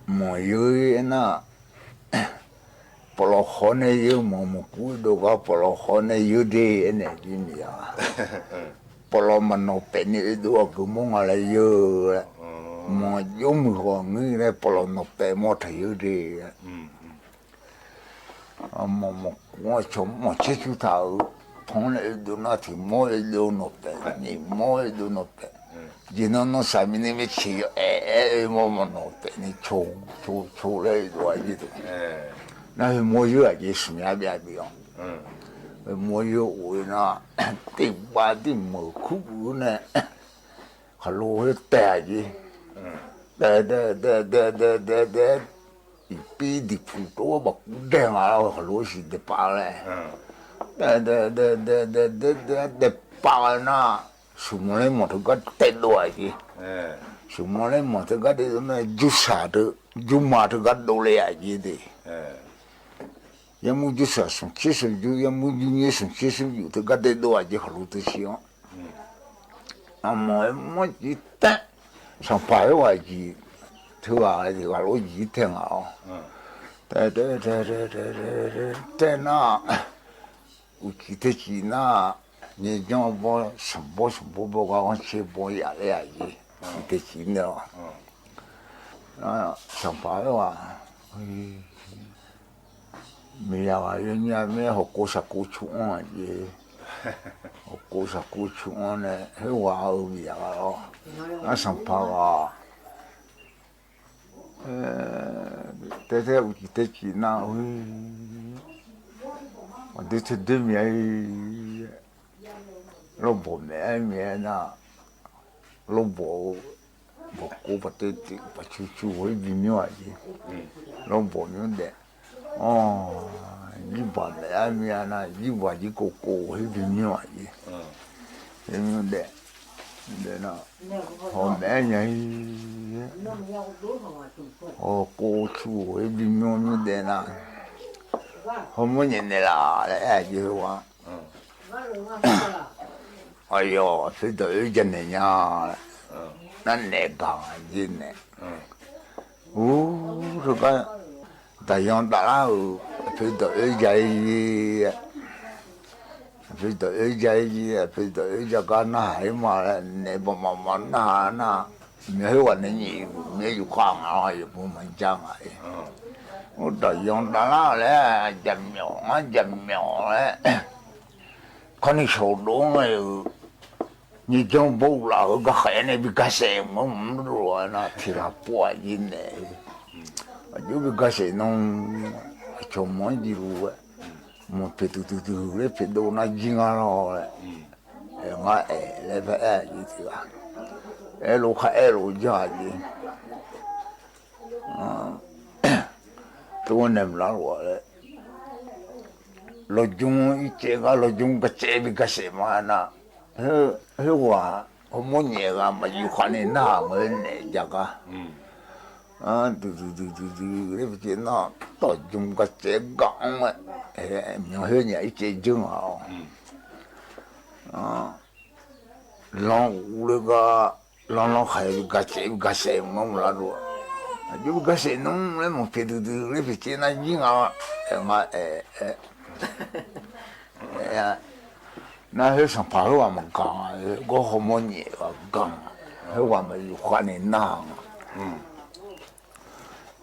Manq yeur-ir aernar, pawqlawq khawf nae yeur manq, manq kur dov gar pawqlawq khawf nae yeur de aernaeq jir miqya. Pawqlawq maqnawq paef ni oedov aqgeu mawr nga laer yeur-eu laer, manq jawr muiq khawf ngir laer pawqlawq nawq paef mawr taq yeur de. Manq, manq kur-anr cawq manq tser cur taq-euq, panr nae oedov nar tiq mawr oedov nawq paef, nyiq mawr oedov nawq paef. Jeq nan nan saqmiq ni maeqtseq yawf aer aer-eu mawr manq nawq paef ni co co co laer oedov-a jir teu. Nar heu mawr yeur-aq jeq smq myav byav bif-awq. Heu mawr yeur of-eu nar, tirbav tirmeuq kur-eu nae khaqlo khoer taev-aq jeq. Taev taev taev taev taev taev, iqpir diqpuq tov-aer bafkur dae nga-awr khaqlo-aer siq daepav laer. Taev taev taev taev taev taev taev pav-eu nar, smq manq ler manq teugar taedov-aq jeq. Smq manq ler manq teugar taedov nar, jurshaq teu, jurma teugar dovle-aq jeq de. Yarmur jurshaq smq tser smq jur, yarmur jurnyaer smq tser smq jur teugar taedov-aq jeq khaqlo teu siq-anr. Aqmanq-aer manr jir taev, sanqpaq oerghaq jeq, teughaq-a jeq ghaq lof jir taev nga-awr. Taev taev taev taev taev taev nar, uqcif teu cif nar, nyaejanr bawr sanqbawr sanqbawr bawr gar ghanrcae bawr yaf ler-aq jeq, uqcif teu cif nae-awq. Sanqpaq oerghaq, miqya ghaq yawnyir-a mir-aer hawkov saqkov cu-anr-aq jeq. Hawkov saqkov cu-anr nae khoerghaq-euq miqya ghaq-awr, nar sanqpaq ghaq taev taev uqcif teu cif nar, aqdui teu doer miq-aer, lawrbawq maeq-aer miq-aer nar, lawrbawq-eu bawqkov baqtaev tiq baqcu cu ghoer bimyanr-aq jeq. Lawrbawq myanr daef, jirbaq maeq-aer mir-a nar, jirbaq jir kov kov ghoer bimyanr-aq jeq. Myanr daef, daef nar, hawq maeq-aer nya-ir, hawq kov cu ghoer bimyanr myanr daef nar, hawmawr nyaef naeqlaf laer aer-aq jeq khoerghaq. Aqyawf aqpoeq dawq oer janaeq nya laer, nar naeq baq-aq jeq naeq. Ur, teugar daqyan davlar-euq aqpoeq dawq oer ja-ir, aqpoeq dawq oer ja-ir, aqpoeq dawq oer ja gar narhaq-ir ma laer naeq baq maqmaq narhaq nar, myav khoerghaq nae nyiq yuf myav yuf khav nga-awr aqyawf beu maqja nga-ir. Ur, daqyan davlar-euq laer jaqmyawf ngar jaqmyawf laer, kawrni shawqdov-anr nae-euq nyiq janr bawr uqlaf-euq garkhaeq-aer nae bi garsaef mq-anr mq-anr dov-a nar tiq ghaq pov-aq jeq naeq-eu. Aqjox bi garsaef nan, aqcawq mq-anr jir luf-aer, mq poeq tuq tuq tuq huiq laer poeq dov nar jir ngar lawr laer, aer ngar aer laer bae aer-aq jeq tiq ghaq, aerlof khar aerlof janr-aq jeq. tov-aer nae maqlar lof-a laer, lawjmr ircaev gar lawjmr garcaev bi garsaef ma nar, khoerghaq hawmawr nyaef ghaq maqyuf khaq ni narhaq ngeur naeq ja gar, duidui duidui duidui laer bi caev nar, dawqjmr garcaev gar-anr-aer, myanr khoer nya ircaev dzeur ngaq-awq. Lanr uqle gar, lanr lanr khaq-aer bi garcaev bi garsaef maqngeur maqlar dov-a. Aqjox bi garsaef nmr laer maqpyaeq duidui laer pyaeq caev nar jir nga, aer nga aer aer, nar khoer sanqpaq khoerghaq maqganq-a, gawr hawmawr nyaef ghaq ganq, khoerghaq maqyuf khaq ni narhaq nga.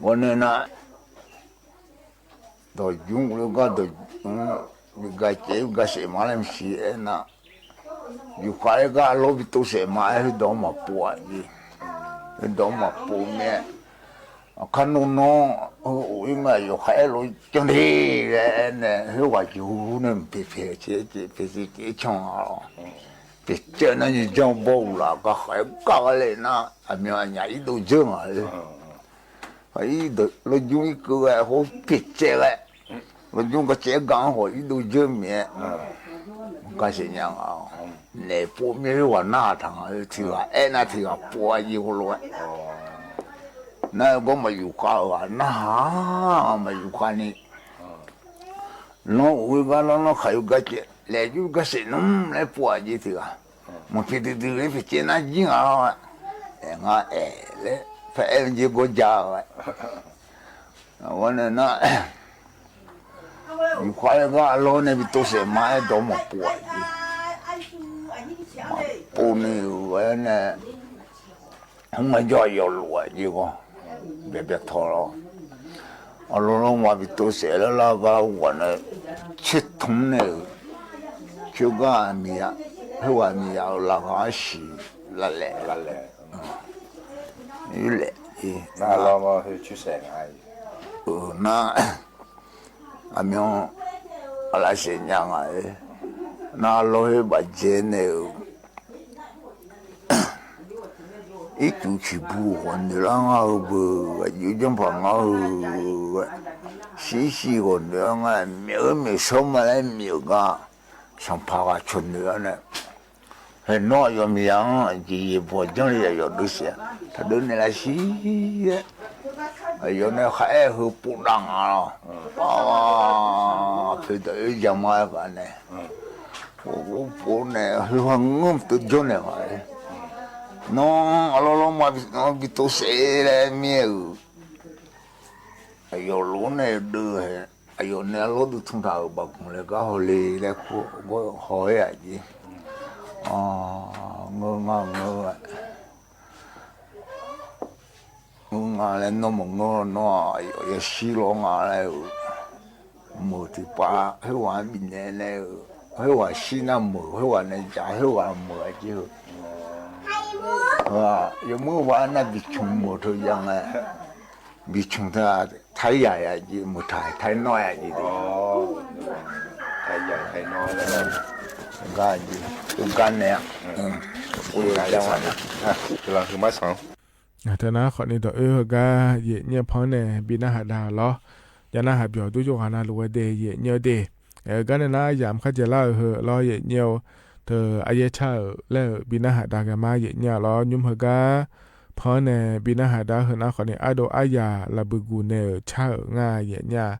Ghawqnae nar, dawqjmr uqle gar dawqjmr bi garcaev bi garsaef ma laer maqsiq aernar, yufkhav-aer gar arlawr bi tov saef ma-aer heudawq-anr maqpov-a jeq. Heudawq-anr maqpov mir-aer, aqkar nawr nawr heu of-ir nga yawqha-aer lof janr de laer aernae khoerghaq jeq hu nae maqpyaeq pyaeq caev caev pyaeq caev caev can-a lawr. Pyaeq caev nar nyiq janr bawr uqlaf gar khaq-aer gar ghae le nar aqmyan aqnyaf irdov dzeur ngaq-eu. Lawjmr irkeuv ghae khoer pyaeq caev ghae, lawjmr garcaev gar-anr khawf irdov dzeur mir-aer, garsaef nya nga-awq. Naef pov mir khoerghaq narhaq taq nga-eu tiq ghaq aernar tiq ghaq pov-a jeq heulof-aer. Nar-eu gawr maqyuf khav-euq ghaq narhaq maqyuf khav ni, lanr uqle gar lanr lanr khaq-aer garcaev laer jur garsaef nmr laer pov-a jeq tiq ghaq, maqpyaeq duidui laer pyaeq caev nar jir nga-awr, aer nga aer laer paraer-eu jeq gawr ja-eu-a. Ghawqnae nar, yufkhav-aer gar arlawr nae bi tov saef ma-aer dawq maqpov-a jeq, maqpov ni-euq aer nae, hmq-aer jawr-a yawfluf-a jeq gawr byaeq byaeq tawq lawr. Arlawr lanrma bi tov saef lar lar gar ghawqnae, coer tmr nae-euq, coer gar miqya, khoerghaq miqya-euq laqkhaq-anr siq laf laef laf laef, laef, nar, aqmyan aqlaf saef nya nga-aer, nar arlawr khoer bafdzae nae-euq, ircuf ciqbu ghawq noeq lar ngar-eu beu, aqjeq janrpaq ngar-eu, shir shir ghawq noeq-aer ngar, myawf-eu myawf shawr ma laer myawf gar, sanqpaq ghaq cawq noeq-awr nae, haeq nawr aqyawf miqya-anr aqjeq yaeqbawq janr le aqyawf deuv siq-a, taqdeuv naeqlaf shir-aer, aqyawf nae khar-aer heu povdav nga lawr. Poeqdawq oer jama-aer ghaq nae, pov pov nae heu ha ngeurmq teu jawr naeq ghaq-aer, nawr arlawr lawrma bi tov saef laer mir-euq, aqyawf lof-aer nae deuv-aer, aqyawf nae arlawr duidui taq-euq baqgmq laer gar haw le laer kur gawr haw-aer-aq jeq, ngeur ngar ngeur-aer, ngeur nga laer nawr maqngeur nawr-aq, aqyawf yashir lawr nga laer-euq, meuq tiqpav khoerghaq-anr bifnaeq nae-euq, khoerghaq shir nar meuq, khoerghaq nae jaq, khoerghaq meuq-a jeq-eu, yawmuir ghaq-aer nar bicmq meuq teu jav ngae, bicmq teu-aq, taryaq ya jeq meuq taq taryaq nawr ya jeq, gar jeq, gar nae-a, teu nar khawfni dawq oer heugar yaeq nyaer pan-anr nae bi narhaq dav lawr. Jav narhaq byawq dur jawrghaq navluf-aer de yaeq nyaer-eu de. Aer-eu gar nae nar aryamq kharjaeq lar-euq heu lawr yaeq nyaer-eu, teu aryaer car-euq laer-euq bi narhaq dav ghae ma yaeq nyaer-a lawr. Nymr heugar pan-anr nae bi narhaq dav-eu heu nar khawfni ardov aryaq laf buiq guq nae-euq car-euq nga yaeq nyaer-a.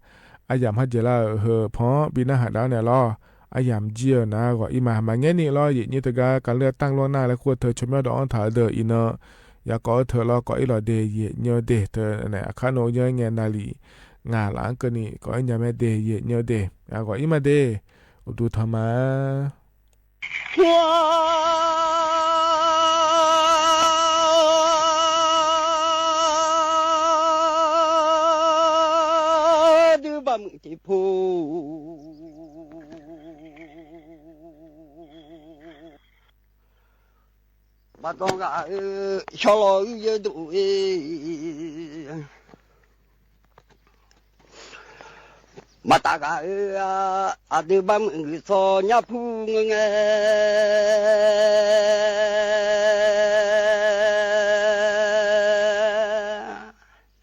Aryamq kharjaeq lar-euq heu pan-anr bi narhaq dav-anr nae lawr. Aryamq jir-eu nar ghawq ir ma maqngaer ni lawr yaeq nyaer teugar kavler-eu tanrlawr nar laer kur-eu teu tsawrmyanr dawq-anr taq-eu deuq iqnan yaqkawv-eu teu lawr kawv ir lawq de yaeq nyaer-eu de teu nae aqkar nawq-eu yanr ngae navlif ngaq laf-anr keuvni kawv ir nya mae de yaeq nyaer-eu de. Ghawq ir ma de. Uqduq tanq ma. Dui baqmuiq tiqpov baqdawq ghaq-eu shawr law-eu yawduq-e, maqtaf ghaq-eu aqdui baqmuiq guiqtsaw nyar pur ngeur ngae.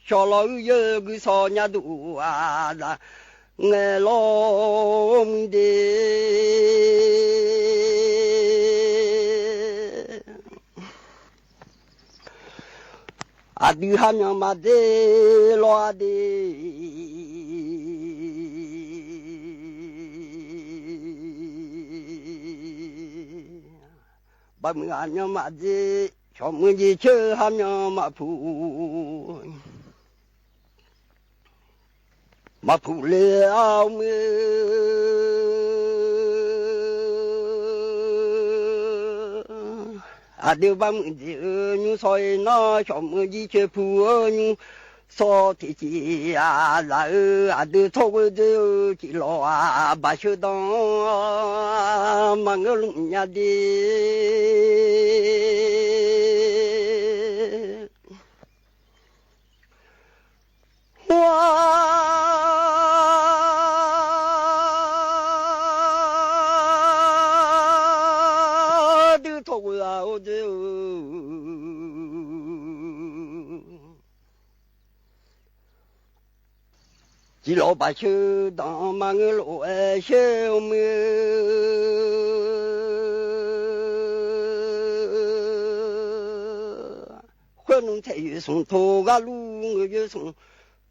shawq lawq uir yeu guisaw nya duq-aq, zaq ngaeq lawr muiq de. Aqdui ha myanq maqdzer lawr-a de. Baqmuiq aqmyan maqdzer, shawqmuiq jeq coer ha myanq maqpuq. Maqpuq le-a muiq-eu. Aqdui baqmuiq jeq-eu nymr sawq-ir nar, shawqmuiq jircoer puq-eu nymr sawq tiqciq-aq, zaq-eu aqdui tsawrghoe doe-eu ciqlawq-aq, baqsheu dan maqngeur luf nya de. Aqdui tsawrghoe-aq or doe-eu, ciqlawq baqsheu dan maqngeur lof-aer sher-eu muiq-eu. Khoernmr taef yoeq smq to gharlur-eu yoeq smq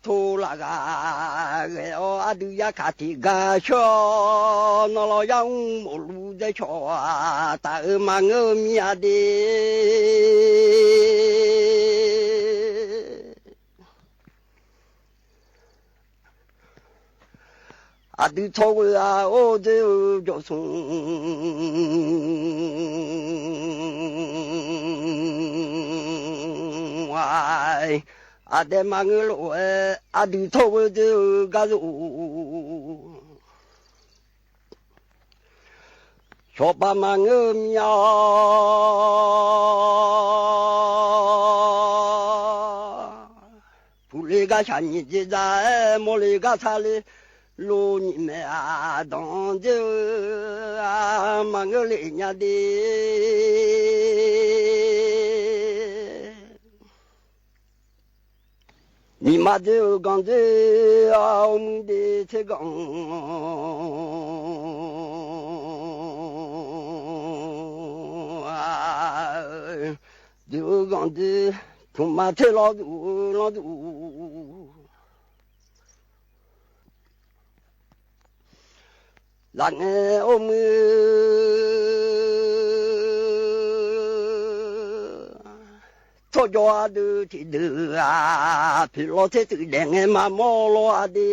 to lafghaq ghae-awr, aqdui yarkaq tiqgar shawr-awr, nawr lawr yar mr mawfluf dzaer cawq-aq, taf-eu maqngeur-eu mir-a de. Aqdui tsawrghoe-aq or doe-eu jawrsmq-a, aqdae maqngeur lof-aer aqdui tsawrghoe doe-eu gar zor-or, cawba maqngeur-eu mir-awr, puqle gar shaq nyiq jeq dzaq-aer mawrle gar sar le, lonyiq maeq-aq danqdzer-eu-aq maqngeur le nya de. Nyiq ma dzer-eu ganq dzer-a, or muiq de tser ganq, dzer-eu ganq dzer, tmqma tser lawr duq-eu lanr duq. Lafngae or muiq-eu, tsawrjawr ardui tiqdeuq-aq, poeqlawr tser tsuif daef ngae maqmawr lawr-a de.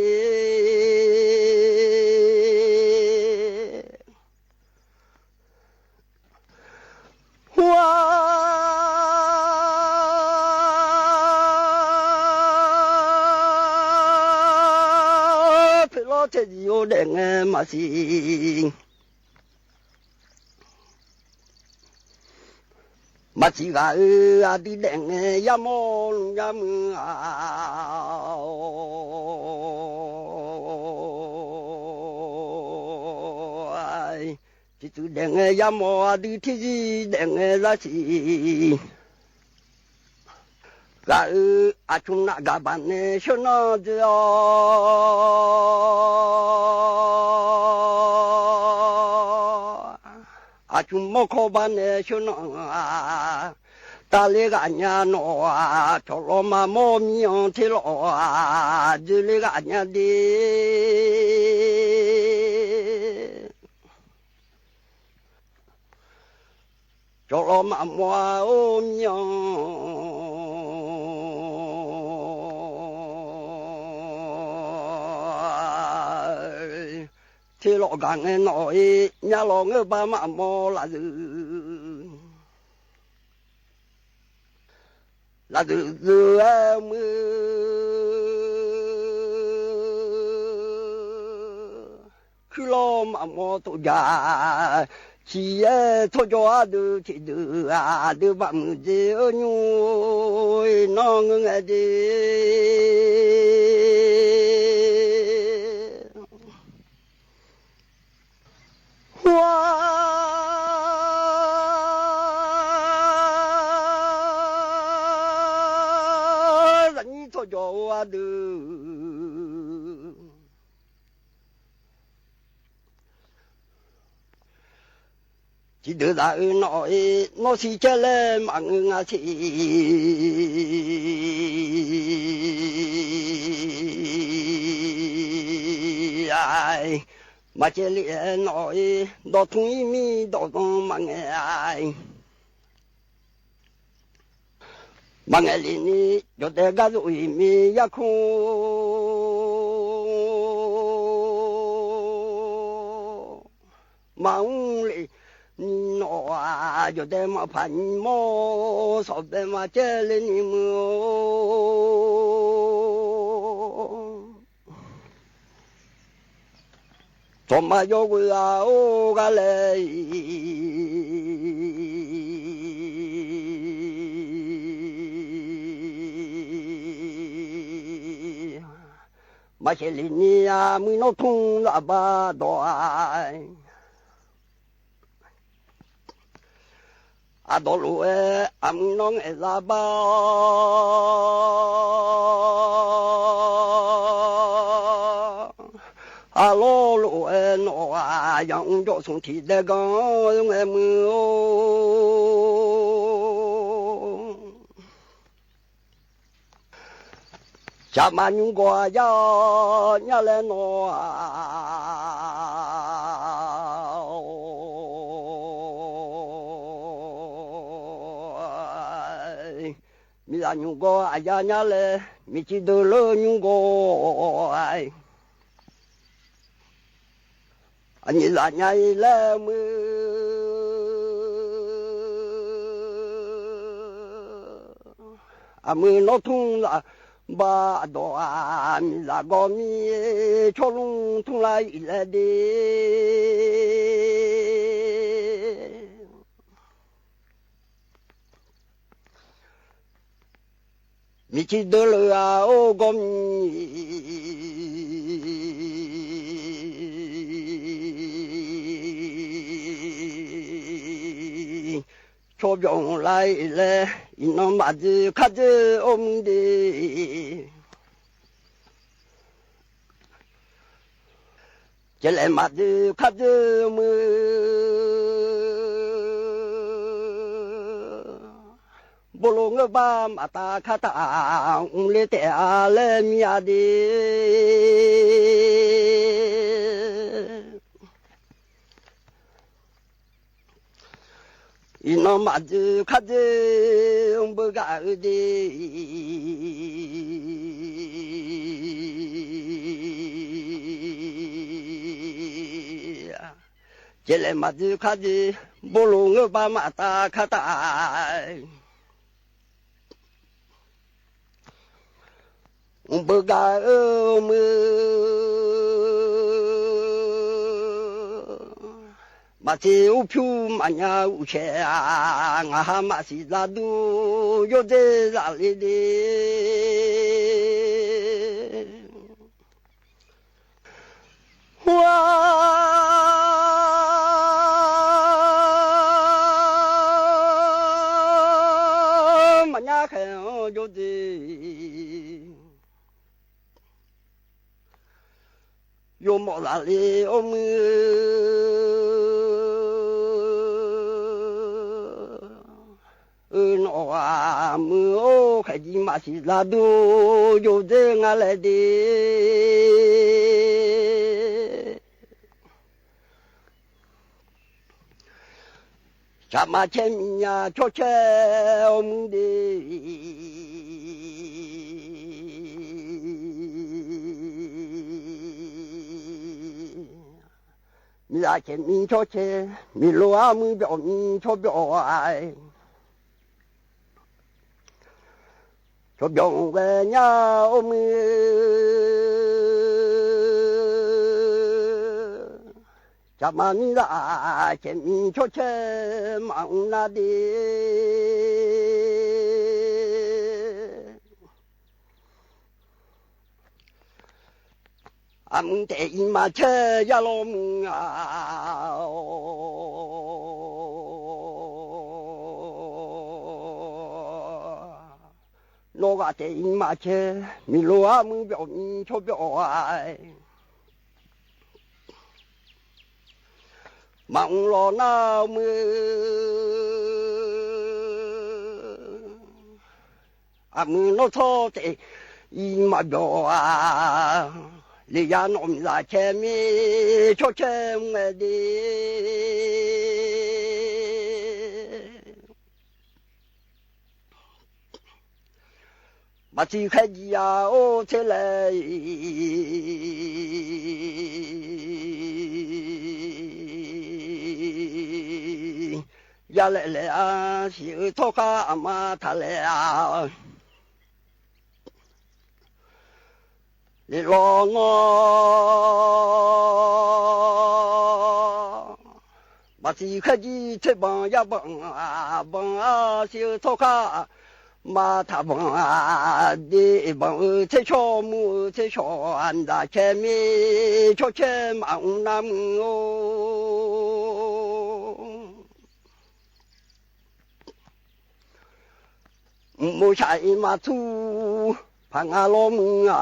Hawr-ar, poeqlawr tser zif-or daef ngae maqsiq. Maqsiq ghaq-eu aqdui daef ngae yamawr lmq yamr-a. Tiqtsuif daef ngae yamawr aqdui tiqzir daef ngae zarsiq. Ghaq-eu aqcmq navgaq baq nae sheuqnan dzoe-awr, aqcmq mawrkawr baq nae sheuqnan-aq, tavler ghaq nya nawq-aq, cawqlawv maqmawr mir-anr ter lawq-aq, dzoeler ghaq nya de. Cawqlawv maqmawr-a or mir-anr, ter lawq gaq ngae nawq-ir myavlawq ngeur ba maqmawr lafzeuq. Lafzeuq zeuq-aer muiq-eu, kuirlawr maqmawr tov jaq. Ciq-aer tsawrjawr ardui tiqdeuq-aq, aqdui baqmuiq dzer-eu nymr-or, iqnan ngeur ngae de. Hawr-ar, zaqnyir tsawrjawq deuq. Tiqdeuq zaq-eu nawq-ir nawr siq caer laer maqngeur nga siq. Maqcaev le-aer nawq-ir dawqtmq-ir mir dawqdan maqngaeq-a. Maqngaeq le ni jawqdaef gar zov-iq mir yarkmr maqmr le ni nawq-aq jawqdaef maqpaq nymr mawr sawqbae maqcaev le ni muiq-or. Dawqma yawghoe-a or ghar laer-iq, maqsaef le ni aqmuiq nawr tmr zaf bar dawq-a. Aqdawq lof-aer aqmuiq nawr ngaeqzar bar-awr, arlawr lof-aer nawq-aq yamr jawr smq tiqdae gan-anr ngaeq muiq-or. Saqma nymrgawv aqyar-awr nyar laer nawq-aq, miqzaq nymrgawv aqyar nyar laer miqcif deuq leur nymrgawv-a. Aqnyiq zaq nya-ir laer muiq, aqmuiq nawr tmr zaf bar dawq-aq, miqzaq gawv mir tsawrlmr tmr lar-iq laer de. Miqcif deuq leuq-a or gawv mir, tsawrbyawq lar-iq laer iqnan maqdzoer kardzoer or muiq de. Caevlaeq maqdzoer kardzoer muiq, bolo ngeurbar maqtav kar taf mqler taef-a laer mir-a de. Iqnan maqdzoer kardzoer mq beugar-eu de. Caevlaeq maqdzoer kardzoer bolo ngeurbar maqtav kar taf. Mq beugar-eu muiq, maqsiq urpyur maqnya uqcaeq-a, ngaq ha maqsiq zadur yawrdzer zaf le de. Hawr-a, maqnya khaeq-anr jawr de. Yawmawf zaf le-awr muiq-eu, nawq-aq muiq-or, khaeqdiq maqsiq zadur jawrdzer nga laer de. Saqma caer miqnya cawcaer-awr muiq de. Miqzaq caer mir cawcaer, miqlo armuiq byawq mir cawbyawq-a. Cawbyawq-anr ghae nya-awr muiq-eu, saqma miqzaq caer mir cawcaer maqmr nar de. Aqmuiq taef-iq maqcaer yar lawr muiq-a-awr. Nawr ghaq taef-ir maqcaer, miqloq armuir byawf mir tsawrbyawf-a. Maqmr lawq nar-eu muir-eu, aqmuiq nawr tsawr taef-ir maqbyawf-a. Lef ya nawq miqzaq caer mir tsawrcaer mr-aer de. Maqtsiq khaerjir-a or tser laer-iq, ya laeq laeq-a siq-eu tsawrkar aqma taq laeq-a. Lef lawq nawr, maqtsiq khaerjir tser banq yar banq, banq-a siq-eu tsawrkar aqma taq banq-a de. Banq-eu tser shawr mur-eu tser shawr-aq, miqzaq caer mir tsawrcaer maqmr nar muir-or. Mqmov shaq-ir maqtur paq nga lawr muir-a.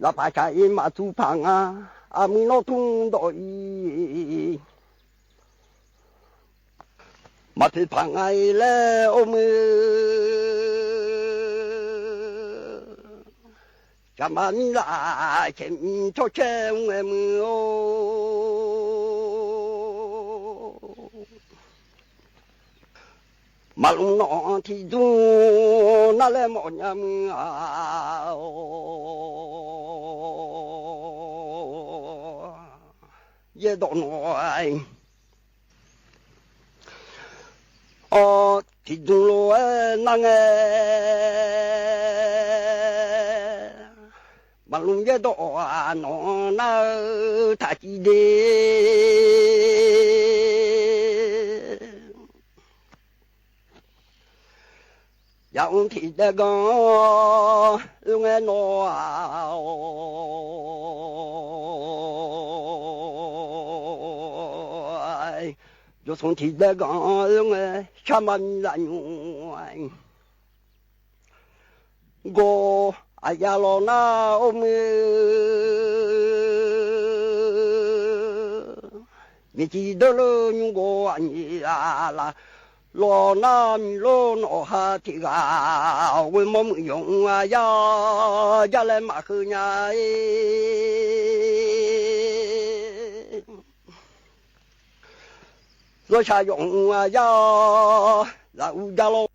Lafpaq shaq-ir maqtur paq nga, aqmuiq nawr tmr dawq-ir. Maqpoeq paq nga-ir laer or muir-eu, shaqma mirlaf caeq mir tsawrcaer mr-aer muir-or. Maqlmq nawq-anr tiqdmr nar laer mawfnya muir-a. Yaerdawq nawq Awr, tiqdmr lof-aer nar ngae, maqlmq yaerdawq nawq-anr nar-eu taqciv de. Yamr tiqdaer ganr oe ngae nawr-aq, jawrsmq tiqdaer ganr oe ngae, sharma mirlaf nymr-a. Gawr aqyar lawq nar or muir-eu, miqcif deur lor nymr gawr aqnyiq-a laf. Lawq nar miqlor nawq ha tiq ghaq, ghoe mawr muiq yawq mr-a yar, jar laer maqkeuv nya-ir. Zawrshaq yawq mr-a yar, laf ur jar lawr.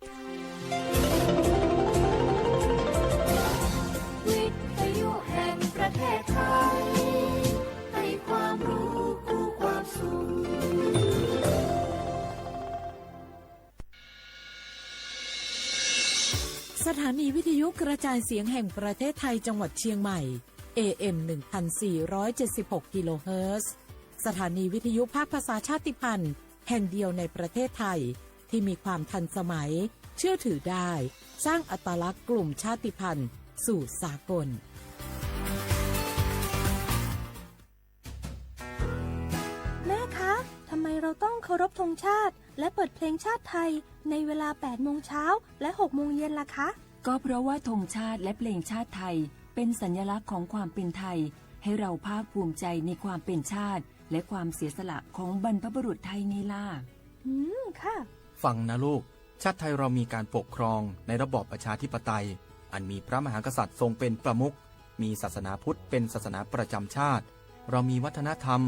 สถานีวิทยุกระจายเสียงแห่งประเทศไทยจังหวัดเชียงใหม่ เอเอ็ม หนึ่งพันสี่ร้อยเจ็ดสิบหก กิโลเฮิรตซ์ สถานีวิทยุภาคภาษาชาติพันธุ์แห่งเดียวในประเทศไทย ที่มีความทันสมัย เชื่อถือได้ สร้างอัตลักษณ์กลุ่มชาติพันธุ์สู่สากล แม่คะ ทำไมเราต้องเคารพธงชาติ และเปิดเพลงชาติไทย ในเวลา แปดโมงเช้า และ หกโมงเย็นล่ะคะ ก็เพราะว่าธงชาติและเพลงชาติไทย เป็นสัญลักษณ์ของความเป็นไทย ให้เราภาคภูมิใจในความเป็นชาติ และความเสียสละของบรรพบุรุษไทยไงล่ะ อืม ค่ะ ฟังนะลูก ชาติไทยเรามีการปกครองในระบอบประชาธิปไตย อันมีพระมหากษัตริย์ทรงเป็นประมุข มีศาสนาพุทธเป็นศาสนาประจำชาติ เรามีวัฒนธรรม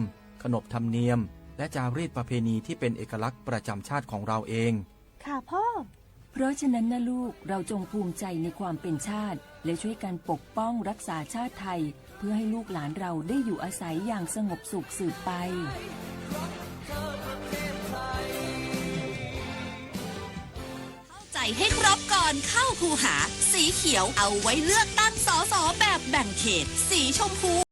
ขนบธรรมเนียม และจารีตประเพณีที่เป็นเอกลักษณ์ประจำชาติของเราเอง ค่ะพ่อ เพราะฉะนั้นนะลูก เราจงภูมิใจในความเป็นชาติ และช่วยกันปกป้องรักษาชาติไทย เพื่อให้ลูกหลานเราได้อยู่อาศัยอย่างสงบสุขสืบไป เข้าใจให้ครบก่อนเข้าคูหา สีเขียวเอาไว้เลือกตั้ง สส แบบแบ่งเขต สีชมพู